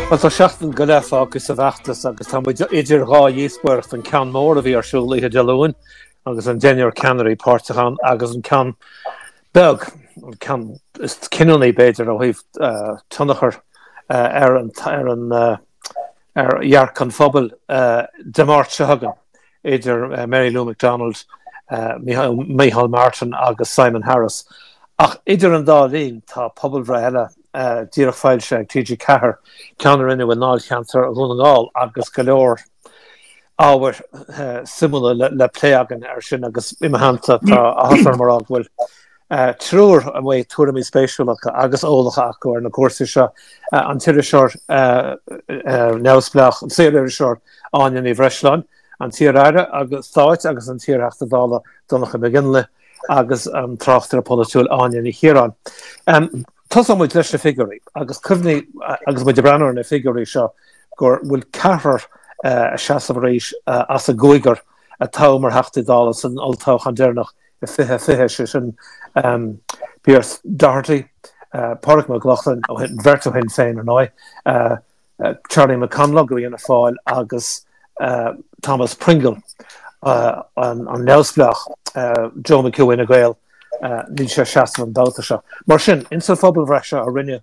Bhuel, tá seachtain go leith fágtha sa bhfeachtas agus tá muid idir dhá dhíospóireacht, an ceann mór a bhí ar siúl oíche Dé Luain agus an deichniúr ceannairí páirteach ann agus an ceann beag, an ceann is cinniúnaí b'fhéidir ó thaobh tionchar ar an ar an ar dhearcadh an phobail Dé Máirt seo chugainn idir Mary Lou McDonald, Micheál Martin agus Simon Harris. Ach idir an dá linn tá pobalbhreith eile díreach foilsithe ag TG4, ceann a rinneadh i ndáilcheantar Dhún na nGall agus go leor ábhair suimiúla le plé againn air sin agus i mo theannta tá áthas orm a rá go bhfuil triúr a bhfuil tuairimí spéisiúla acu agus eolacha acu ar na cúrsaí seo, an t-iriseoir neamhspleách, an saoririseoir Áine Ní Bhreisleáin, an t-iar-aire stáit agus an t-iar-Theachta Dála Donncha McGinley agus an tráchtaire polaitiúil Áine Ní Chiaráin. Tosóidh muid leis na figiúirí agus cuimhnigh agus muid ag breathnú ar na figiúirí seo go bhfuil ceathrar ag seasamh arís as an gcúigear a toghadh mar Theachtaí Dála san olltoghchán deireanach i 2020, sé sin Pearse Doherty, Pádraig Mac Lochlainn, an bheirt ó Shinn Féin ar ndóigh, Charlie McConalogue ó Fhianna Fáil agus Thomas Pringle, an neamhspleách, Joe McHugh Fhine Gael, níl sé ag seasamh an babhta seo. Mar sin, insa phobalbhreith seo a rinne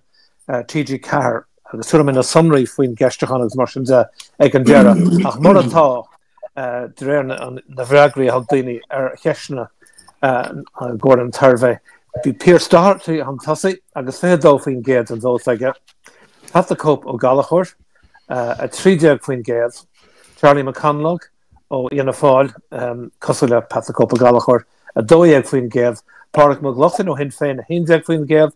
TG4, agus tabharfaidh mé na sonraí faoin gceistiúchán agus mar sin de ag an deireadh, ach mar atá, De réir na bhfreagraí a thug daoine ar cheisteanna i gcomhair an tsuirbhé, bhí Pearse Doherty chun tosaigh agus 22% den vóta aige, Pat the Cope Ó Gallchóir, 13%, Charlie McConalogue ó Fhianna Fáil, cosúil le Pat the Cope Ó Gallchóir, 12%, Pádraig Mac Lochlainn ó Shinn Féin, 11%,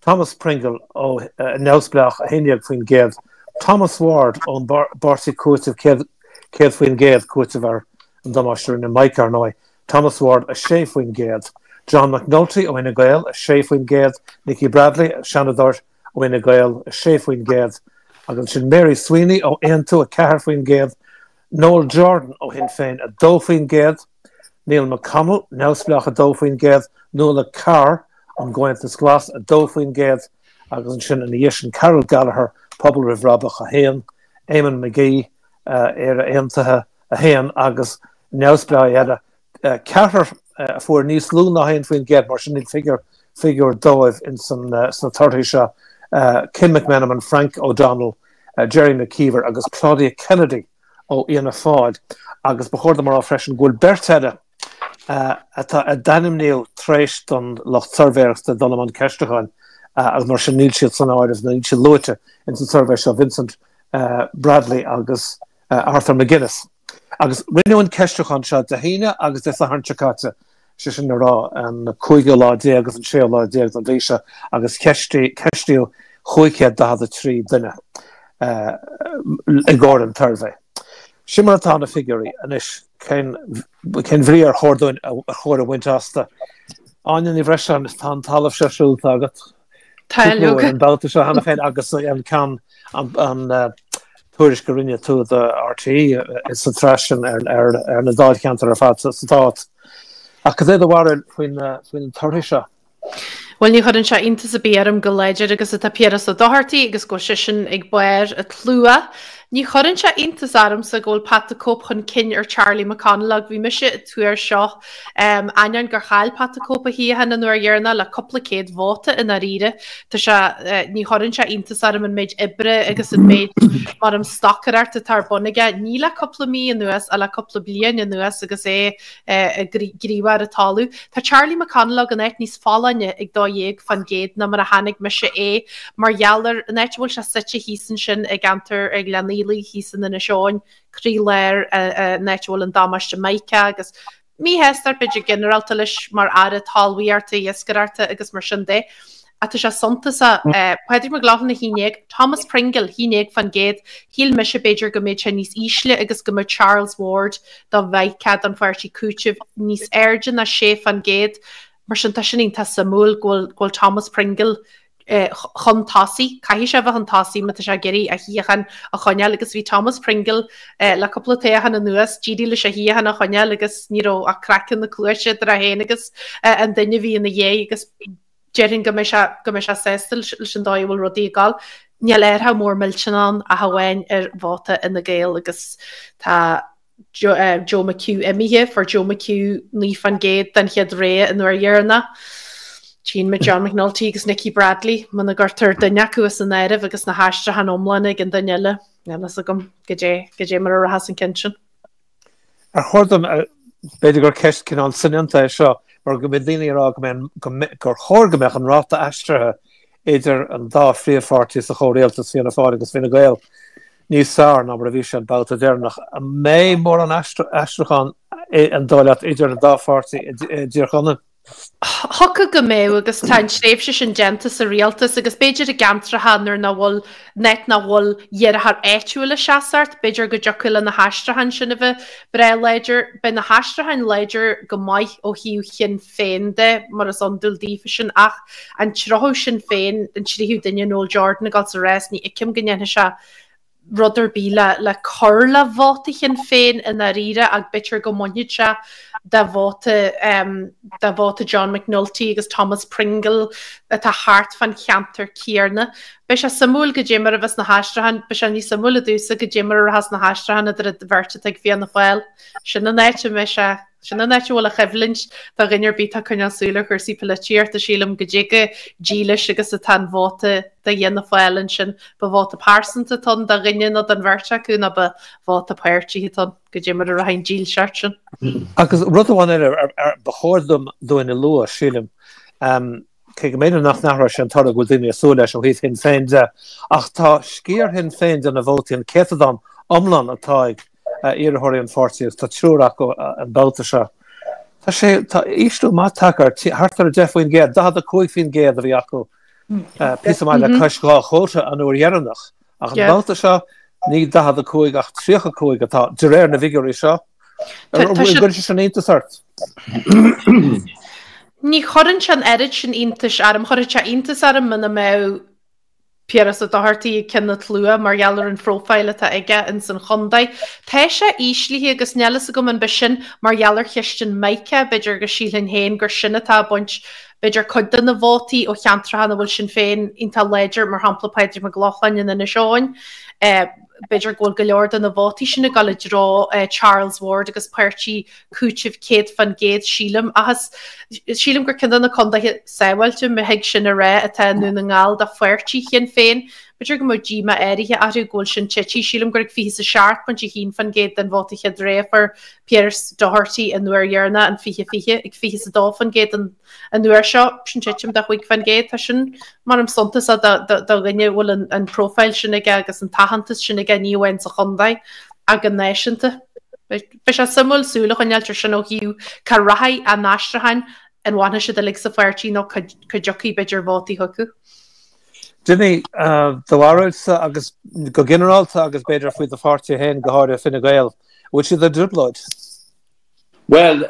Thomas Pringle ó Neamhspleách, 11%, Thomas Ward ón bPáirtí Cúitimh 100%, cúiteamh ar an damáiste a rinne Mike, ar ndóigh, Thomas Ward, 6%, John McNulty ó Fhine Gael, 6%, Nikki Bradley, Seanadóir ó Fhine Gael, 6%, agus ansin Mary Sweeney ó Aontú, 4%, Noel Jordan ó Shinn Féin, 2%, Neil McConnell, Neamhspleách, 2%, Nuala Carr ón gComhaontas Glas, 2%, agus ansin ina dhiaidh sin Carol Gallagher, Pobal Roimh Bhrabach, 1, Eamon McGee, Éire Aontaithe, 1, agus neamhspleáigh eile, ceathrar a fuair níos lú ná 1%, mar sin níl figiúr dóibh sna torthaí seo, Kim McMenamin, Frank O'Donnell, Gerry McKeever agus Claudia Kennedy. ó Fhianna Fáil agus ba chóir dom a rá freisin go bhfuil beirt eile atá a d'ainmníodh tar éis don lucht suirbhéireachta dul i mbun ceistiúcháin agus mar sin níl siad san áireamh nó níl siad luaite ins an suirbhé seo, Vincent Bradley agus Arthur McGuinness. Agus rinneadh an ceistiúchán seo Dé hAoine agus Dé Sathairn seo caite, sé sin le rá an cúigiú lá déag agus an séú lá déag den mhí seo agus ceistíodh 543 duine i gcomhair an tsuirbhé. Sin mar atá na figiúirí anois. Cén bhrí ar chóir dúinn ar chóir a bhaint astu? Áine Ní Bhreisleáin, tá an talamh seo siúlta agat. Tá, leoga. An babhta seo cheana féin agus an ceann an tuairisc a rinne tú do RTÉ sa tsraith sin ar na dáilcheantair ar fad sa stát. Ach cad é do bharúil faoin torthaí seo? Bhuel, ní chuireann sé iontas ar bith orm chomh láidir agus atá Piaras Ó Dochartaigh agus go bhfuil seisean ag barr an tslua. Ní chuireann sé iontas ormsa go bhfuil Pat the Cope chun cinn ar Charlie McConalogue. Bhí mise ag tuar seo, ainneoin gur chaill Pat the Cope a shuíochán an uair dheireanach le cúpla céad vóta i ndáiríre. Tá sé, ní chuireann sé iontas orm an méid oibre agus an méid mar an stocaireacht atá ar bun aige, ní le cúpla mí anuas ach le cúpla bliain anuas agus é ag gníomhú ar an talamh. Tá Charlie McConalogue in áit níos folláine ag 12% ná mar a chonaic mise é mar gheall ar an áit a bhfuil sé suite thíos ansin i gceantar Ghleann Fhaola thíos in Inis Eoghain, croílár an áit a bhfuil an damáiste Mike agus míshástacht b'fhéidir ginearálta leis mar aire talmhaíochta, iascaireachta agus mar sin de. Ach tá sé suntasach. Pádraig Mac Lochlainn 11, Thomas Pringle 11%, shíl mise b'fhéidir go mbeadh sé níos ísle agus go mbeadh Charles Ward dá bhfaighfeá don pháirtí Cúitimh níos airde ná 6%. Mar sin tá sin iontach suimiúil go bhfuil go bhfuil Thomas Pringle chun tosaigh. Caithfidh sé a bheith chun tosaigh má tá sé ag iarraidh a shuíochán a choinneáil agus bhí Thomas Pringle le cúpla toghchán anuas, d'éirigh leis a shuíochán a choinneáil agus ní raibh ach craiceann na cluaise idir é féin agus an duine a bhí ina dhiaidh agus déarfainn go mbeidh sé go mbeidh sé sásta leis an dóigh a bhfuil rudaí ag dul. Níl athrach mór millteanach ann ach amháin ar vóta Fhine Gael agus tá Joe McHugh imithe, fuair Joe McHugh 9% den chéad rogha an uair dheireanach. Tchíonn muid John McNulty agus Nikki Bradley, muna gcuirtear duine acu as an áireamh agus na haistriúcháin iomlána ag an duine eile, níl a fhios agam goidé, goidé mar a rachas an ceann sin. Ar chóir dom, b'fhéidir gur ceist cineál soineanta é seo, mar go mbíonn daoine ag rá go mbeidh, gur chóir go mbeadh an ráta aistrithe idir an dá phríomhpháirtí sa chomhrialtas, Fianna Fáil agus Fine Gael, níos fearr ná mar a bhí sé an babhta deireanach. An mbeidh mórán aistriúchán, an dóigh leat, idir an dá pháirtí i dTír Chonaill? Thiocfadh go mbeadh agus tá an tréimhse sin déanta sa rialtas agus b'fhéidir i gceantracha nuair nach bhfuil áit nach bhfuil iarrthóir áitiúil ag seasamh, b'fhéidir go dtiocfadh le na haistriúcháin sin a bheith breá láidir. Beidh na haistriúcháin láidir go maith ó thaobh Shinn Féin de, mar is iondúil daofa sin, ach an tríú Sinn Féin, an tríú duine, Noel Jordan, ag dul sa rás, ní fheicim go ndéanfaidh sé rud ar bith le le cur le vóta Shinn Féin i ndáiríre ach b'fhéidir go mbainfeadh sé de vóta de vóta John McNulty agus Thomas Pringle atá thart fán cheantar céanna. Beidh sé suimiúil goidé mar a bheas na haistriúcháin, beidh sé níos suimiúla domhsa goidé mar a rachas na haistriúcháin idir an bheirt atá ag Fianna Fáil. Sin an áit a mbeidh sé Sin an áit a bhfuil an choimhlint do dhuine ar bith atá ag coinneáil súil ar chúrsaí polaitíochta, sílim, goidé chomh dílis agus atá an vóta do Fhianna Fáil ansin. Ba vóta pearsanta atá ann do dhuine nó don bheirt acu nó ba vóta páirtí atá ann. Goidé mar a rachaidh an dílseacht sin. Agus rud amháin eile ar ba chóir dom dúinn a lua, sílim, cé go mb'fhéidir nach n-athróidh sé an toradh go bhfuil daoine ag súil leis ó thaobh Shinn Féin de, ach tá sciar Shinn Féin de na vótaí, an céatadán iomlán atá ag iarrthóirí an pháirtí agus tá triúr acu an babhta seo. Tá sé, tá ísliú maith tagtha air, thart ar 10%, 45% a bhí acu píosa maith le cois dhá chuóta an uair dheireanach. Ach an babhta seo, ní 45 ach 35 atá, de réir na bhfigiúirí seo. An gcuireann sé sin iontas ort? Ní chuireann sé an oiread sin iontais orm, chuirfeadh sé iontas orm muna mbeadh Piaras Ó Dochartaigh ag ceann an tslua mar gheall ar an phróifíl atá aige ins an chontae. Tá sé íslithe agus níl fhios agam an b'shin mar gheall ar cheist an mica, b'fhéidir go sílfinn féin gur sin atá ag baint b'fhéidir cuid de na vótaí ó cheantracha ina bhfuil Sinn Féin iontach láidir, mar shampla Pádraig Mac Lochlainn in Inis Eoghain. B'fhéidir go bhfuil go leor de na vótaí sin ag dul i dtreo Charles Ward agus páirtí cúiteamh 100%, sílim. Ach is, sílim gur ceann de na contaetha sábháilte, má thig sin a rá, atá i nDún na nGall do pháirtí Shinn Féin. B'fhéidir go mbeadh díomá áirithe orthu go bhfuil sin tite. Sílim gur ag 27.1% den vóta chéad rogha a fuair Pearse Doherty an uair dheireanach in 2020, ag 22% an an uair seo, sin titim de 5%. Tá sin mar suntasach do dhuine a bhfuil an próifíl sin aige agus an t-aitheantas sin aige ní amháin sa chontae ach go náisiúnta. Beidh sé suimiúil súil a choinneáilt ar sin ó thaobh cá rachaidh an aistriúcháin, an bhfanfaidh siad uilig sa pháirtí nó cá dtiocfaidh b'fhéidir vótaí chucu. Dinny, do bharúilsa agus go ginearálta agus b'fhéidir faoi do pháirtí féin, go háirithe Fine Gael, an bhfuil siad i dtrioblóid? Bhuel,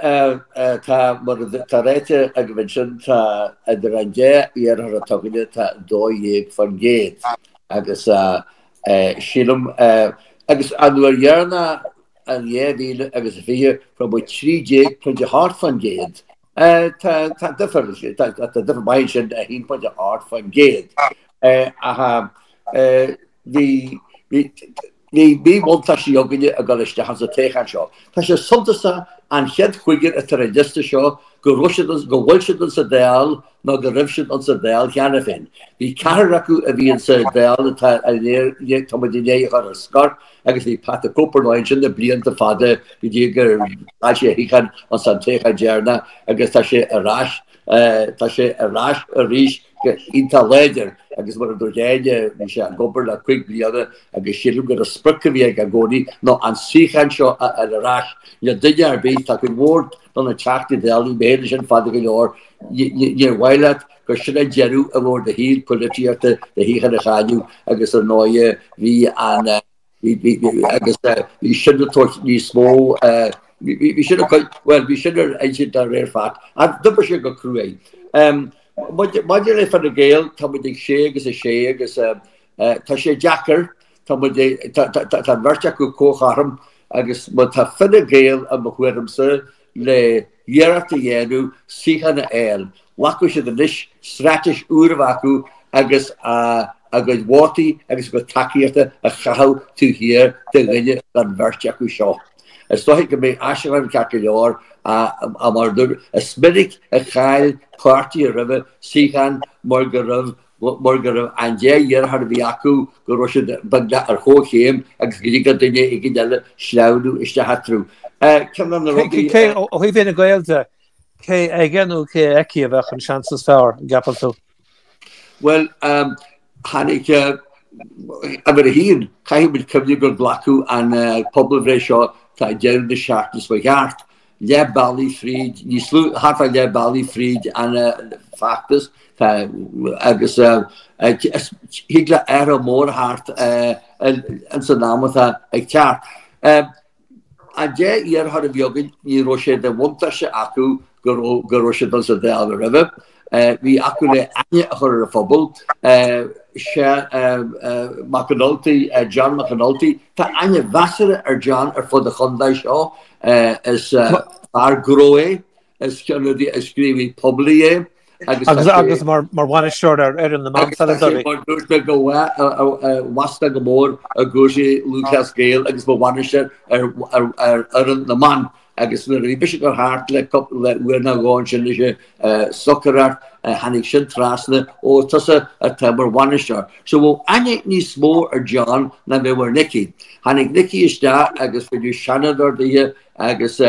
tá, mar atá ráite agaibh ansin, tá idir an dá iarrthóir atá againne, tá 12% agus sílim, agus an uair dheireanach in 2020 fuair muid 13.8%. Tá difear, tá difear maith ansin, 1.8%. Ach bhí, bhí, Bhí míbhuntáistí againne ag dul isteach insa toghchán seo. Tá sé suntasach an chéad chúigear atá ar an liosta seo go raibh siad, go bhfuil siad insa Dáil nó go raibh siad insa Dáil cheana féin. Bhí ceathrar acu a bhí insa Dáil atá tá muid i ndiaidh a chur ar scor agus bhí Pat the Cope ar ndóigh ansin na blianta fada go dtí gur chaill sé a shuíochán insan toghchán deireanach agus tá sé ar ais Tá sé ar ais arís go hiontach láidir agus mar a dúirt Áine, bhí sé ag obair le 5 bliana agus sílim gur an sprioc a bhí aige i gcónaí ná an suíochán seo a fháil ar ais. Níl duine ar bith, tá cuid mhór de na Teachtaí Dála, bhí mé féin ansin fada go leor, níor mhaith leat gur sin an deireadh a bheadh ar do shaol polaitíochta, do shuíochán a chailleadh agus ar ndóighe bhí an agus bhí sin ag tabhairt níos mó, bhí sin ag cur, bhuel, bhí sin ar intinn dá réir fad, ach d'oibrigh sé go cruaidh. Maidir le Fine Gael, tá muid ag sé agus a sé agus tá sé deacair, tá muid, tá an bheirt acu comhchothrom agus má tá Fine Gael i mo thuairimse le hiarracht a dhéanamh suíochán a fháil, glacfaidh siad anois straitéis úr a bheith acu agus a. a gcuid vótaí agus a gcuid tacaíochta a chaitheamh taobh thiar de dhuine den bheirt acu seo. Is dóiche go mbeidh aistriúchán ceart go leor mar a dúirt, is minic a chaill páirtithe roimhe suíochán mar go raibh mar go raibh an dá iarrthóir a bhí acu go raibh siad beagnach ar chomhchéim agus go dtig le duine éigin eile sleamhnú isteach eatarthu. Ceann de na rudaí. Cé, ó thaobh Fhine Gael de, cé aige nó cé aici a bheadh an seans is fearr, an gceapann tú? Bhuel, tháinig, uimhir a haon, caithfidh muid cuimhneamh gur glacadh an pobalbhreith seo tá deireadh na seachtaine seo thart, leath bealaigh fríd, níos lú, thart fá leath bealaigh fríd an feachtas, tá, agus thig le athrú mór a theacht ins an am atá ag teacht. An dá iarrthóir a bhí againn, ní raibh sé de bhuntáiste acu go raibh go raibh siad insa Dáil roimhe. Bhí acu le aithne a chur ar an phobal. Sé Mac an Ultaigh, John Mac an Ultaigh, tá aithne mheasartha ar John ar fud an chontae seo. Is fear gnó é. Is ceann is gníomhaí poiblí é agus tá sé. Agus mar bhainisteoir ar fhoireann na mban peileadóirí. Mar dúirt mé go bhfasta go mór i gcúrsaí Lúthchleas Gael agus mar bhainisteoir ar fhoireann na mban agus nuair a bhí mise ag dul thart le cúpla uair nó dhó ansin leis an stocaireacht tháinig sin trasna, ó tusa atá mar bhainisteoir. So bheadh aithne níos mó ar John ná bheadh ar Nicky. Tháinig Nicky isteach agus rinneadh seanadóir di agus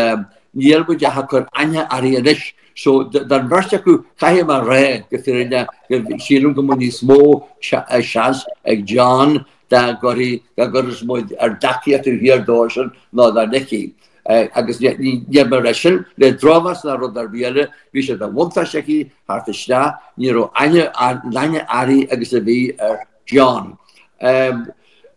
Níl muid ach ag cur aithne uirthi anois. So, don bheirt acu, caithfidh mé a rá go fírinneach go sílim go mbeadh níos mó seans ag John dá gcuirfí, dá gcuirfeadh muid ár dtacaíocht taobh thiar dósan ná do Nicky. Agus ní mé a rá sin le drochmheas ná rud ar bith eile, bhí sé de bhuntáiste aici theacht isteach, ní raibh aithne, an aithne uirthi agus a bhí ar John.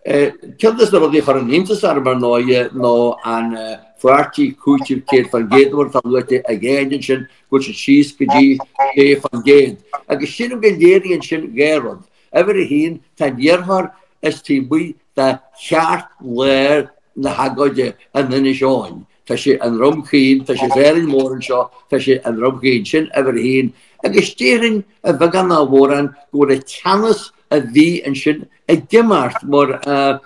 Ceann de na rudaí a chuireann iontas orm ar ndóighe ná an pháirtí cúitimh 100% mar atá luaite ag Áine ansin, go bhfuil siad síos go dtí 6%. Agus sílim go léiríonn sin dhá rud. Uimhir a haon, tá an iarrthóir is taobh amuigh de cheartlár na hagóide in Inis Eoghain. Tá sé i nDroim Chaoin, tá sé as Árainn Mhór anseo, tá sé i nDroim Chaoin, sin uimhir a haon. Agus déarfainn, a bheagán nó a mhórán, go bhfuil an teannas a bhí ansin ag imeacht mar tá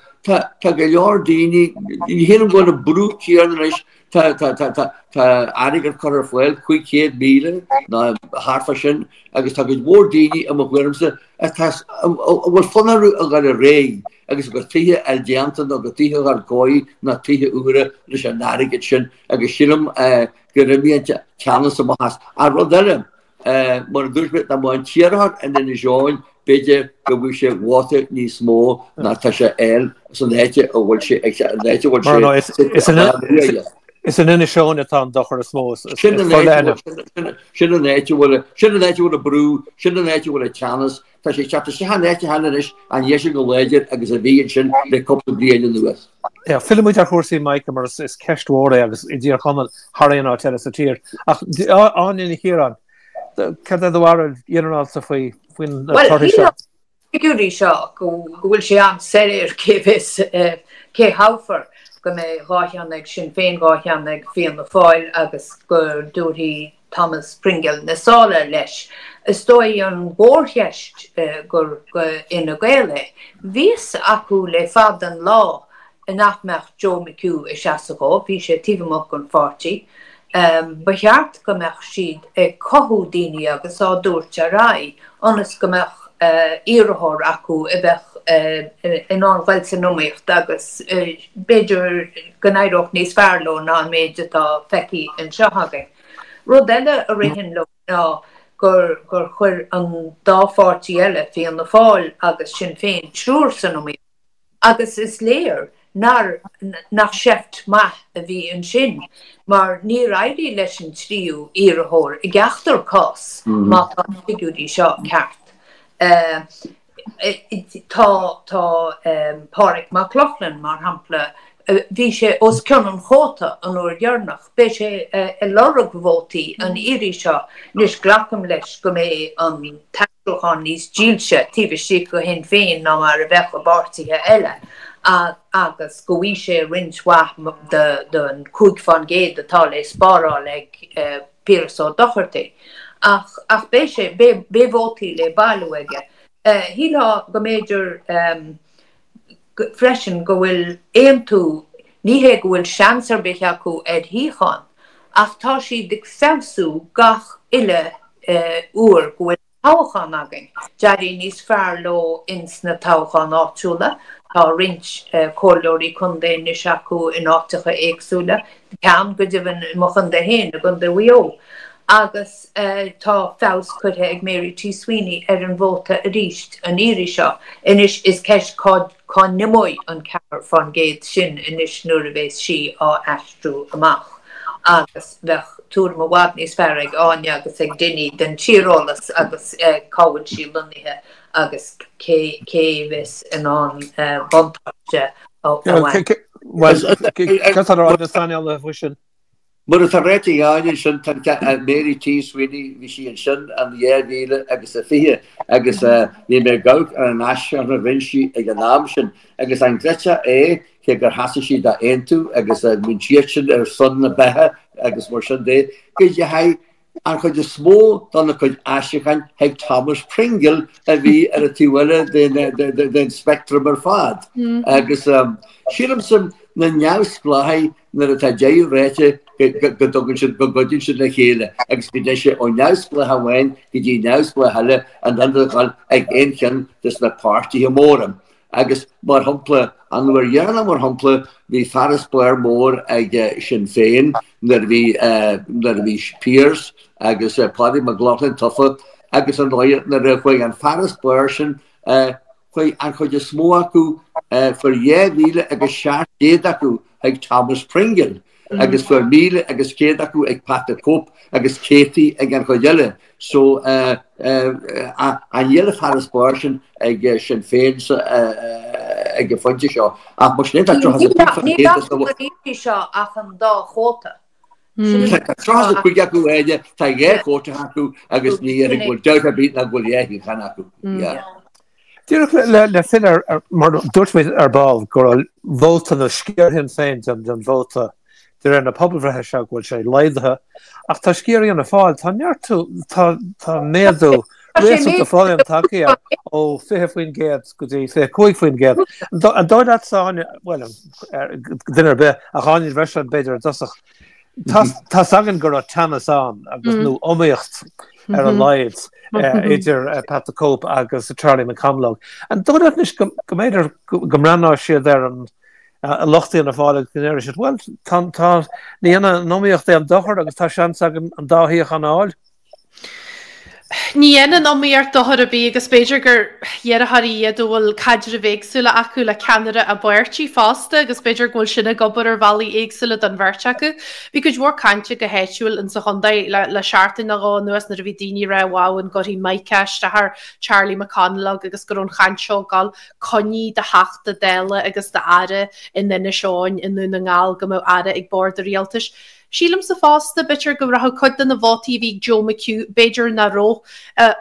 tá go leor daoine, ní shílim go bhfuil an brú céanna anois, tá tá tá tá tá airgead curtha ar fáil, 500,000 nó thart fá sin agus tá cuid mhór daoine i mo thuairimse atá a bhfuil fonn orthu a dhul ar aghaidh agus a gcuid tithe a fháil déanta nó a gcuid tithe a dhul cóir nó tithe úra leis an airgead sin agus sílim gur imigh an teannas amach as. Ach rud eile, Mar a dúirt mé, dá mbeadh an t-iarrthóir in Inis Eoghain, b'fhéidir go bhfuil sé vóta níos mó ná tá sé a fháil san áit a bhfuil sé ag an áit a bhfuil sé. Is in Inis Eoghain atá an dochar is mó. Sin an áit a bhfuil sin an áit a bhfuil an brú, sin an áit a bhfuil an teannas. Tá sé ag teacht isteach in áit cheana anois ach níl sé chomh láidir agus a bhí ansin le cúpla bliain anuas. Fillfidh muid ar chúrsaí Micah mar is ceist mhór é agus i dTír Chonaill thar aon áit eile sa tír. Ach Áine Ní Chiaráin, céard é do bharúil ghinearálta faoi faoin na torthaí seo? Figiúirí seo go bhfuil sé an-soiléir cé bheas cé thoghfar, go mbeidh dhá cheann ag Sinn Féin, dhá cheann ag Fianna Fáil agus go dtabharfaidh Thomas Pringle na sála leis. Is dóigh an mhórcheist gur go Fhine Gael é. Bhí fhios acu le fada an lá nach mbeadh Joe McHugh ag seasamh dhó, bhí sé taobh amuigh den pháirtí. Ba cheart go mbeadh siad ag cothú daoine agus á dtabhairt ar aghaidh ionas go mbeadh iarrthóir acu a bheadh in ann dhul san iomaíocht agus b'fhéidir go n-éireodh níos fearr leo ná an méid atá feicthe anseo againn. Rud eile a ritheann liom ná gur gur chuir an dá pháirtí eile, Fianna Fáil agus Sinn Féin, triúr san iomaíocht agus is léir nár nach seift maith a bhí ansin mar níor éirigh leis an tríú iarrthóir i gceachtar cás má tá na figiúirí seo ceart. Tá tá Pádraig Mac Lochlainn, mar shampla, bhí sé os cionn an chóta an uair dheireanach. Beidh sé ag lorg vótaí an iarraidh seo. Anois glacaim leis go mbeidh an t-aistriúchán níos dílse taobh istigh de Shinn Féin ná mar a bheadh i bpáirtithe eile agus go bhfaighidh sé roinnt mhaith den 5% atá le spáráil ag Piaras Ó Dochartaigh. Ach beidh sé, beidh vótaí le bailiú aige. Shílfeá go mb'fhéidir freisin go bhfuil Aontú, ní hé go bhfuil seans ar bith acu ar shuíochán, ach tá siad ag feabhsú gach uile uair go bhfuil toghchán againn. D'éirigh níos fearr leo ins na toghcháin áitiúla, tá roinnt comhairleoirí contae anois acu in áiteacha éagsúla, ceann go deimhin i mo chontae féin, i gContae Mhaigh Eo. Agus tá feabhas curtha ag Mary T. Sweeney ar an vóta arís an iarraidh seo. Anois is ceist cá cá n-imeoidh an 4% sin anois nuair a bheas sí á aistriú amach. Agus bheadh tuairim i bhfad níos fearr ag Áine agus ag Dinny den tíreolas agus cá bhfuil sí lonnaithe agus cé cé a bheas in ann buntáiste a bhaint. Bhuel, cad tá le rá ag na saineolaithe faoi sin? Mar atá ráite ag Áine ansin, tá Mary T. Sweeney, bhí sí ansin in 2020 agus bhí mé ag amharc ar an aistriúchán a rinne sí ag an am sin agus an gcreidfeá é, cé gur sheasaigh sí d'Aontú agus bhí siadsan ar son na beatha agus mar sin de, go ndeachaigh an chuid is mó dona cuid aistriúcháin chuig Thomas Pringle a bhí ar an taobh eile den speictream ar fad. Agus sílimse na neamhspleáchaigh nuair atá deireadh ráite go dtugann siad, go gcuidíonn siad le chéile agus go dtéann sé ó neamhspleách amháin go dtí neamhspleách eile in ionad a dhul ag aon cheann de na páirtithe móra. Agus mar shampla, an uair dheireanach mar shampla, bhí farasbarr mór ag Sinn Féin nuair a bhí, nuair a bhí Pearse agus Pádraig Mac Lochlainn tofa agus ar ndóigh nuair a chuaigh an farasbarr sin, chuaigh an chuid is mó acu, fuair 2,700 acu chuig Thomas Pringle agus fuair 1,100 acu ag Pat the Cope agus céadtaí ag an chuid eile. So níl an farasbarr sin ag Sinn Féin ag an phointe seo. Ach mar sin tá 35% Níl acu an iarraidh seo ach an dá chóta. Tá 35 acu eile, tá dhá chóta acu agus ní dhéarfainn go bhfuil dabht ar bith ná go bhfuil dhá shuíochán acu. Díreach le filleadh ar, mar dúirt muid ar ball go raibh vóta nó sciar Shinn Féin den vóta de réir na pobalbhreithe seo go bhfuil sé laghdaithe ach tá sciar Fhianna Fáil, tá neartú, tá méadú réasúnta folláin tagtha ó 20% go dtí 25%. An dóigh leatsa, Áine, bhuel, duine ar bith, ach Áine Bhreisleáin b'fhéidir i dtosach, Tá's againn go raibh teannas ann agus nó iomaíocht ar a laghad idir Pat the Cope agus Charlie McConalogue. An dóigh leat anois go mb'fhéidir go mbreathnóidh siad ar an lucht Fhianna Fáil agus go ndéarfaidh siad, bhuel, tá, ní dhéanann an iomaíocht aon dochar agus tá seans againn an dá shuíochán a fháil? Ní dhéanann iomaíocht dochar ar bith agus b'fhéidir gur iarrthóirí iad a bhfuil caidrimh éagsúla acu le ceannaire a bpáirtí fosta agus b'fhéidir go bhfuil sin ag obair ar bhealaí éagsúla don bheirt acu. Bhí cuid mhór cainte go háitiúil insa chontae le seachtain nó dhó anuas nuair a bhí daoine ag rá wow an gcuirfidh Micah isteach ar Charlie McConalogue agus go raibh an chaint seo ag gabháil coinnigh do Theachta Dála agus d'Aire in Inis Eoghain i nDún na nGall go mbeadh Aire ag bord an rialtais. Sílimse fosta, b'fhéidir go rachadh cuid de na vótaí a bhí ag Joe McHugh, b'fhéidir nach raibh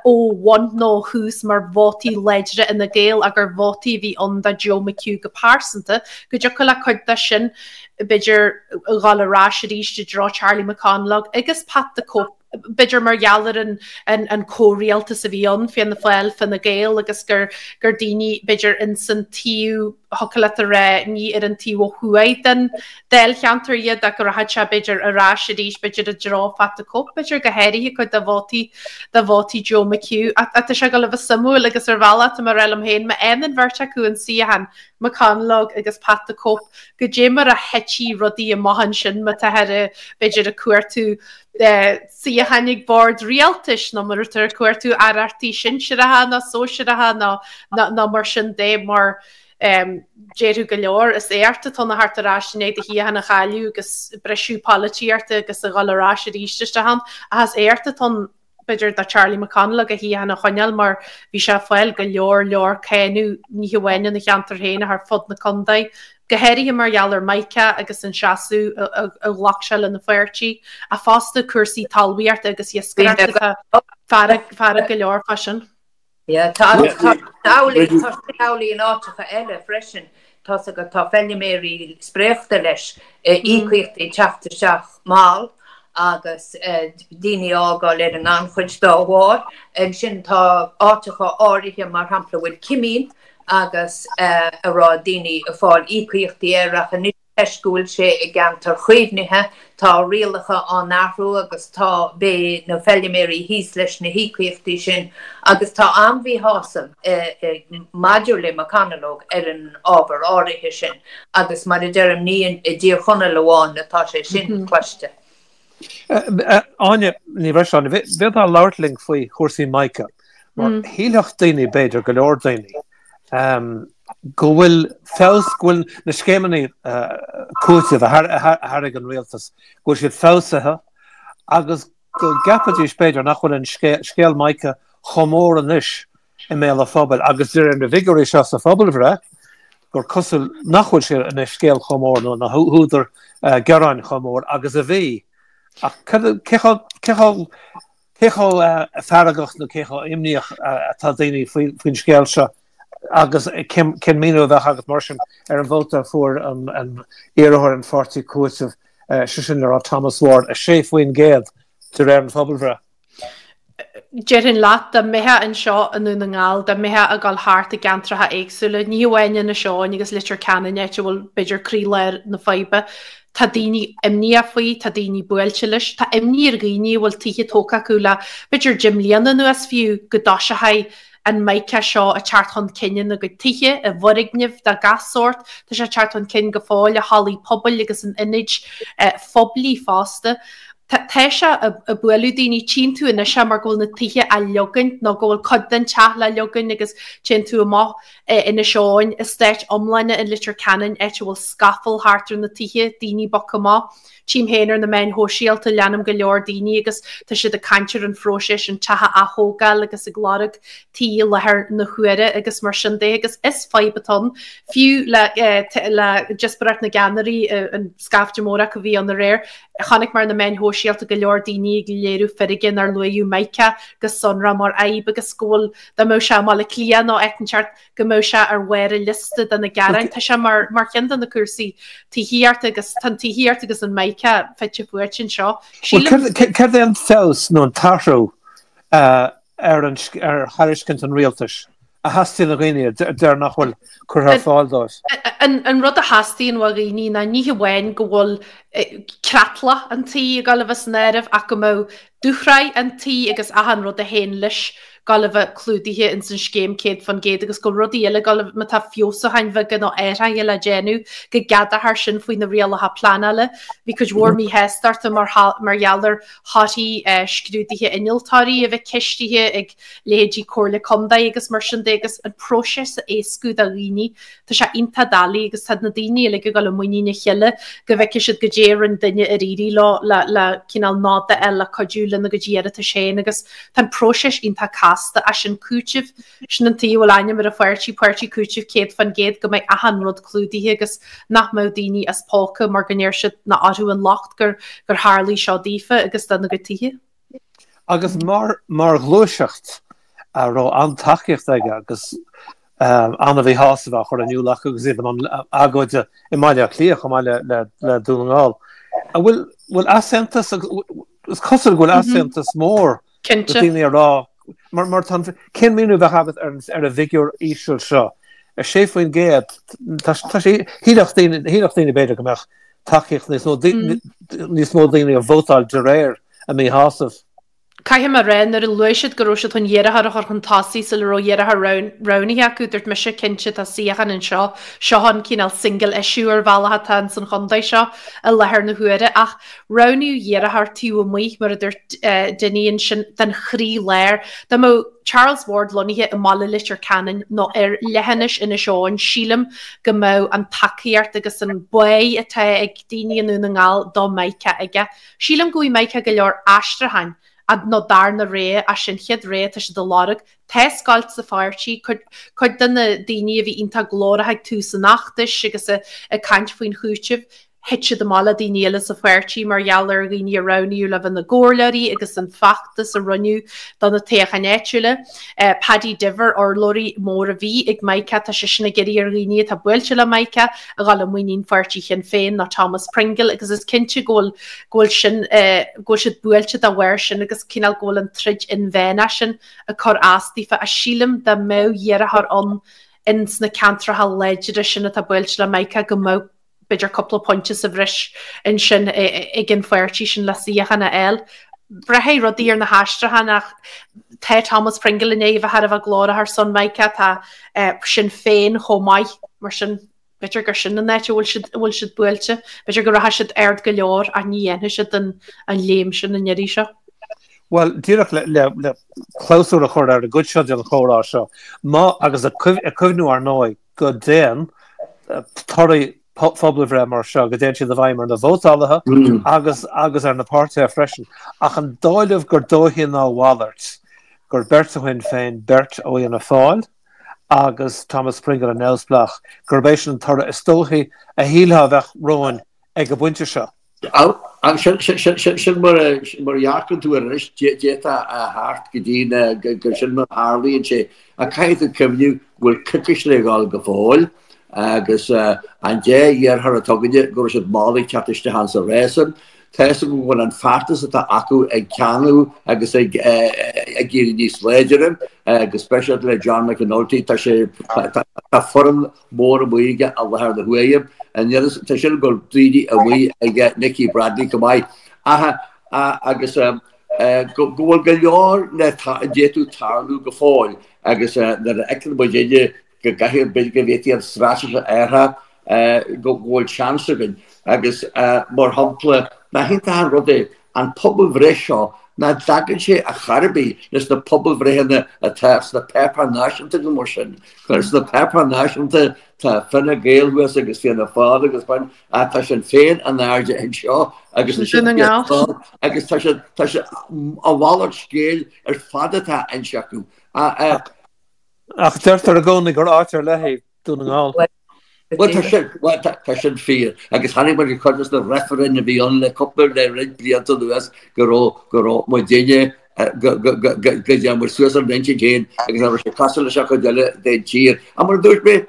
ó bhun nó ó thús mar vótaí láidre Fhine Gael ach gur vótaí a bhí ann do Joe McHugh go pearsanta, go dtiocfadh le cuid de sin, b'fhéidir, a dhul ar ais arís i dtreo Charlie McConalogue agus Pat the Cope. b'fhéidir mar gheall ar an an comhrialtas a bhí ann, Fianna Fáil, Fine Gael agus gur gur daoine b'fhéidir ins an taobh, thiocfadh leat a rá, ní ar an taobh ó thuaidh den dáilcheantar iad ach go rachadh sé b'fhéidir ar ais arís b'fhéidir i dtreo Phat the Cope, b'fhéidir go háirithe cuid de vótaí de vótaí Joe McHugh. Ach tá sé ag dul a bheith suimiúil agus ar bhealach tá mé ag rá liom féin, má fhaigheann an bheirt acu an suíochán, McConalogue agus Pat the Cope, goidé mar a thitfidh rudaí amach ansin má táthar b'fhéidir ag cuartú suíocháin ag bord rialtais nó má táthar ag cuartú aireachtaí sinsearacha nó sóisearacha nó nó mar sin de mar déarfadh go leor is éacht atá ann a theacht ar ais i ndiaidh do shuíochán a chailleadh agus briseadh polaitíochta agus a dhul ar ais arís isteach ann ach is éacht atá ann b'fhéidir do Charlie McConalogue a shuíochán a choinneáil mar bhí sé ag fáil go leor leor cáineadh ní hamháin ina cheantar féin ach ar fud na contae, go háirithe mar gheall ar Micah agus an seasamh a ghlac sé lena pháirtí, ach fosta cúrsaí talmhaíochta agus iascaireachta, tá fearg go leor fá sin. Yeah, tá sin amhlaidh in áiteacha eile freisin. Tá's agat, tá feilméaraí spréachta leis, íocaíochtaí ag teacht isteach mall. agus daoine a fhágáil ar an ngannchuid dá bharr. Ansin tá áiteacha áirithe, mar shampla, bhfuil cimín agus a raibh daoine ag fáil íocaíochtaí air ach anois toisc go bhfuil sé i gceantar chaomhnaithe, tá rialacha á n-athrú agus tá, beidh na feilméaraí thíos leis na híocaíochtaí sin agus tá an-mhíshásamh maidir le McConalogue ar an ábhar áirithe sin agus mar a deirim ní i dTír Chonaill amháin atá sé sin cloiste. Áine Ní Bhreisleáin, an bhféadfá labhairt linn faoi chúrsaí Mica? Mar shílfeadh daoine, b'fhéidir, go leor daoine, go bhfuil feabhas, go bhfuil na scéimeanna cúitimh a thairg an rialtas, go bhfuil siad feabhsaithe agus go gceapfaidís, b'fhéidir, nach bhfuil an scéal Mica chomh mór anois i mbéal an phobail agus de réir na bhfigiúirí seo sa phobalbhreith gur cosúil nach bhfuil sé ina scéal chomh mór nó ina údar gearáin chomh mór agus a bhí. Ach cé chomh cé chomh feargach nó cé chomh imníoch atá daoine faoin scéal seo agus cén míniú a bheadh agat mar sin ar an vóta a fuair an iarrthóir an pháirtí Cúitimh, sé sin le rá Thomas Ward, 6% de réir an phobalbhreith? Déarfainn leat, dá mbeifeá anseo i nDún na nGall, dá mbeifeá ag dul thart i gceantracha éagsúla, ní hamháin Inis Eoghain agus Leitir Ceanainn, áit a bhfuil, b'fhéidir, croílár na faidhbe, tá daoine imníoch faoi, tá daoine buailte leis, tá imní ar dhaoine a bhfuil tithe tógtha acu le, b'fhéidir, 10 mbliana anuas fiú, go dtoiseochaidh an Mica seo ag teacht chun cinn ina gcuid tithe, i bhfoirgnimh de gach sórt, tá sé ag teacht chun cinn go fóill i hallaí pobail agus in ionaid phoiblí fosta. Tá sé ag bualadh daoine, tchíonn tú anois é mar go bhfuil na tithe á leogaint nó go bhfuil cuid den teach le leogaint agus téann tú amach i Inis Eoghain, eastáit iomlána in Leitir Ceanainn, áit a bhfuil scafall thart ar na tithe, daoine bogtha amach. Tchím féin ar na meáin shóisialta, leanaim go leor daoine agus tá siad ag caint ar an phróiseas an teach a ath-thógáil agus ag lorg tí i láthair na huaire agus mar sin de agus is fadhb atá ann, fiú le le díospóireacht na gceannairí, an scaifte mór acu a bhí ann aréir, Chonaic mé ar na meáin shóisialta go leor daoine ag léiriú feirge nár luaíodh Mica go sonrach mar fhadhb agus go bhfuil, dá mbeadh sé i mBaile Átha Cliath nó áit inteacht, go mbeadh sé ar bharr an liosta de na gearáin. Tá sé mar mar cheann de na cúrsaí tithíochta agus tá an tithíocht agus an Mica fite fuaite anseo. Sílim. Céard é an feabhas nó an t-athrú ar an ar thairiscint an rialtais a theastaíonn ó dhaoine a deir nach bhfuil curtha ar fáil dóibh. An rud a theastaíonn ó dhaoine ná ní hamháin go bhfuil creatlach an tí ag dul a bheith san áireamh ach go mbeadh dúshraith an tí agus achan rud a théann leis ag dul a bheith clúdaithe ins an scéim 100% agus go bhfuil rudaí eile ag dul a má tá feabhsúcháin bheaga nó athruithe le déanamh go gceadófar sin faoi na rialacha pleanála. Bhí cuid mhór míshástachta mar mar gheall ar thorthaí scrúduithe innealtóirí a bheith ceistithe ag leithéidí Comhairle Contae agus mar sin de agus an próiseas a éascú do dhaoine. Tá sé iontach doiligh agus tá na daoine uilig ag dul i muinín a chéile go bhfeicfidh siad goidé a rinne duine ar éirigh leo le le cineál nod a fháil le cuidiú lena gcuid iarratais féin agus tá an próiseas iontach casta as sin cúiteamh Sin an tuige a bhfuil ainm ar an pháirtí, Páirtí Cúitimh 100%, go mbeidh achan rud clúdaithe agus nach mbeadh daoine as póca mar go ndeir siad nach orthu an locht gur gur tharlaigh seo daofa agus dona gcuid tithe. Agus mar mar ghluaiseacht a raibh an-tacaíocht aige agus an-mhíshásamh á chur in iúl acu agus iad i mbun agóide i mBaile Átha Cliath chomh maith le le le Dún na nGall. An bhfuil bhfuil easaontas is cosúil go bhfuil easaontas mór Cinnte. daoine a rá, mar, mar tá an, cén míniú a bheadh agat ar, ar an bhfigiúr íseal seo? 6%, tá, tá sé, shílfeadh daoine, shílfeadh daoine b'fhéidir go mbeadh tacaíocht níos mó, níos mó daoine ag vótáil de réir a míshásamh. Caithfidh mé a rá, nuair a luaigh siad go raibh siad chun iarrthóir a chur chun tosaigh sula raibh iarrthóir roghnaithe acu, dúirt mise, cinnte, tá suíochán anseo, seo an cineál single issue ar bhealach atá ins an chontae seo i láthair na huaire ach Roghnaíodh iarrthóir taobh amuigh, mar a dúirt Dinny ansin, den chroí-lár. Dá mbeadh Charles Ward lonnaithe i mbaile Leitir Ceanainn nó ar leithinis Inis Eoghain, sílim go mbeadh an tacaíocht agus an báidh atá ag daoine i nDún na nGall do Micah aige. Sílim go bhfaighidh Micah go leor aistriúcháin nó darna rogha as sin chéad rogha atá siad a lorg. Tá scoilt sa pháirtí, cuid de na daoine a bhí iontach glórach ag tús an fheachtais agus ag caint faoin chúiteamh. Thit siad amach le daoine eile sa pháirtí mar gheall ar dhaoine a roghnaíodh le bheith ina gcomhairleoirí agus an feachtas a rinneadh do na toghcháin áitiúla. Paddy Diver, urlabhraí mór a bhí ag Micah, tá seisean ag iarraidh ar dhaoine atá buailte le Micah a dhul i muinín pháirtí Shinn Féin nó Thomas Pringle agus is cinnte go bhfuil go bhfuil sin go bhfuil siad buailte dá bharr sin agus cineál go bhfuil an troid inmheánach sin ag cur as daofa. Ach sílim dá mbeadh iarrthóir ann ins na ceantracha láidre sin atá buailte le Micah go mbeadh b'fhéidir cúpla pointe sa bhreis ansin ag an pháirtí sin le suíochán a fháil. Braithfidh rudaí ar na haistriúcháin ach tá Thomas Pringle i ndiaidh a bheith thar a bheith glórach ar son Micah, tá Sinn Féin chomh maith, mar sin b'fhéidir gur sin an áit a bhfuil siad, a bhfuil siad buailte. B'fhéidir go rachaidh siad ard go leor ach ní dhéanfaidh siad an léim sin an iarraidh seo. Bhuel, díreach le, le clabhsúr a chur ar an gcuid seo den chomhrá seo, má, agus ag cuimhniú ar ndóigh, go dtéann torthaí phobalbhreith mar seo, go dtéann siad i bhfeidhm ar na vótálaithe agus agus ar na páirtithe freisin. Ach an dóigh libh gur dóichí ná a mhalairt gur beirt ó Shinn Féin, beirt ó Fhianna Fáil agus Thomas Pringle an neamhspleách, gurb é sin an toradh is dóichí a shílfeá a bheadh romhainn ag an bpointe seo? Sin mar a dhearcann tú air anois, d'fhéadfá a theacht go dtí gur sin mar a tharlaíonn sé. Ach caithfidh tú cuimhniú go bhfuil coicís le dhul go fóill agus an dá iarrthóir atá againne go raibh siad mall ag teacht isteach ann sa rás san. Tá fhios agam go bhfuil an feachtas atá acu ag teannadh agus ag éirí níos láidre, go speisialta le John McAnulty. Tá sé, tá foireann mór amuigh aige i láthair na huaire. Tá sin go bhfuil daoine amuigh ag Nikki Bradley chomh maith. Agus go bhfuil go leor le d'fhéadfadh tarlú go fóill agus nuair a fheiceann muid inniu go gcaithfidh, b'fhéidir go bhféadfaí an straitéis a athrú, go bhfuil seans againn. Agus mar shampla, nach iontach an rud é An pobalbhreith seo, nach dtagann sé ar chor ar bith leis na pobalbhreitheanna atá sna páipéir náisiúnta go mar sin. Sna páipéir náisiúnta tá Fine Gael thuas agus Fianna Fáil agus mar ach tá Sinn Féin in airde anseo agus ansin Fianna Fáil agus tá sé tá sé a mhalairt scéil ar fad atá inste acu. Ach deirtear i gcónaí gur áit ar leith é Dún na nGall. Bhuel, tá sin, bhuel, tá sin fíor. Agus chonaic muid cuid de na reifrinn a bhí ann le cúpla, le roinnt blianta anuas go raibh, go raibh muidinne, go, go, go, go, go dtéann muid suas ar an intinn féin agus nach raibh sé cosúil leis an chuid eile den tír. Ach mar a dúirt mé,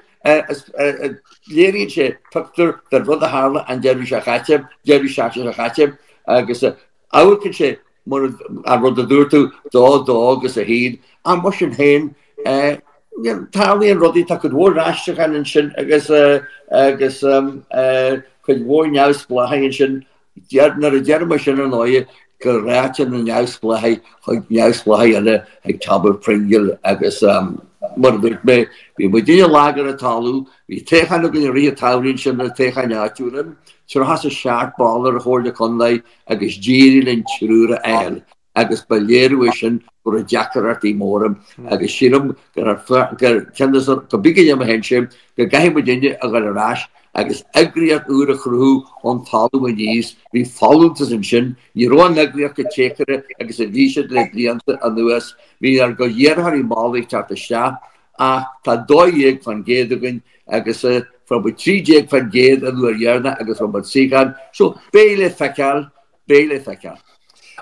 léiríonn sé pictiúr den rud a tharla an deireadh seo chaite, deireadh seachtaine seo chaite agus amharcann sé mar an rud a dúirt tú, dó, dó agus a haon, ach mar sin féin, tarlaíonn rudaí, tá cuid mhór aistriúcháin ansin agus agus cuid mhór neamhspleáchaigh ansin, nuair a deir muid sin ar ndóigh go ráiteann na neamhspleáchaigh chuig neamhspleáchaigh eile chuig Thomas Pringle agus mar a dúirt mé, bhí muidinne lag ar an talamh, bhí toghchán againn i rith an tsamhraidh ansin, na toghcháin áitiúla, 37 ball ar an Chomhairle Contae, agus d'éirigh linn triúr a fháil agus ba léiriú é sin go raibh deacrachtaí móra agus sílim gur ceann de go big a dhéanamh sin go gcaithfidh muidinne a dhul ar ais agus eagraíocht úr a chruthú ón talamh aníos. Bhí folúntas ansin, ní raibh an eagraíocht chomh téagartha agus a bhí siad le blianta anuas. Bhí ár gcuid iarrthóirí mall ag teacht isteach ach tá 12% againn agus fuair muid 13% an uair dheireanach agus fuair muid suíochán. So beidh le feiceáil, beidh le feiceáil.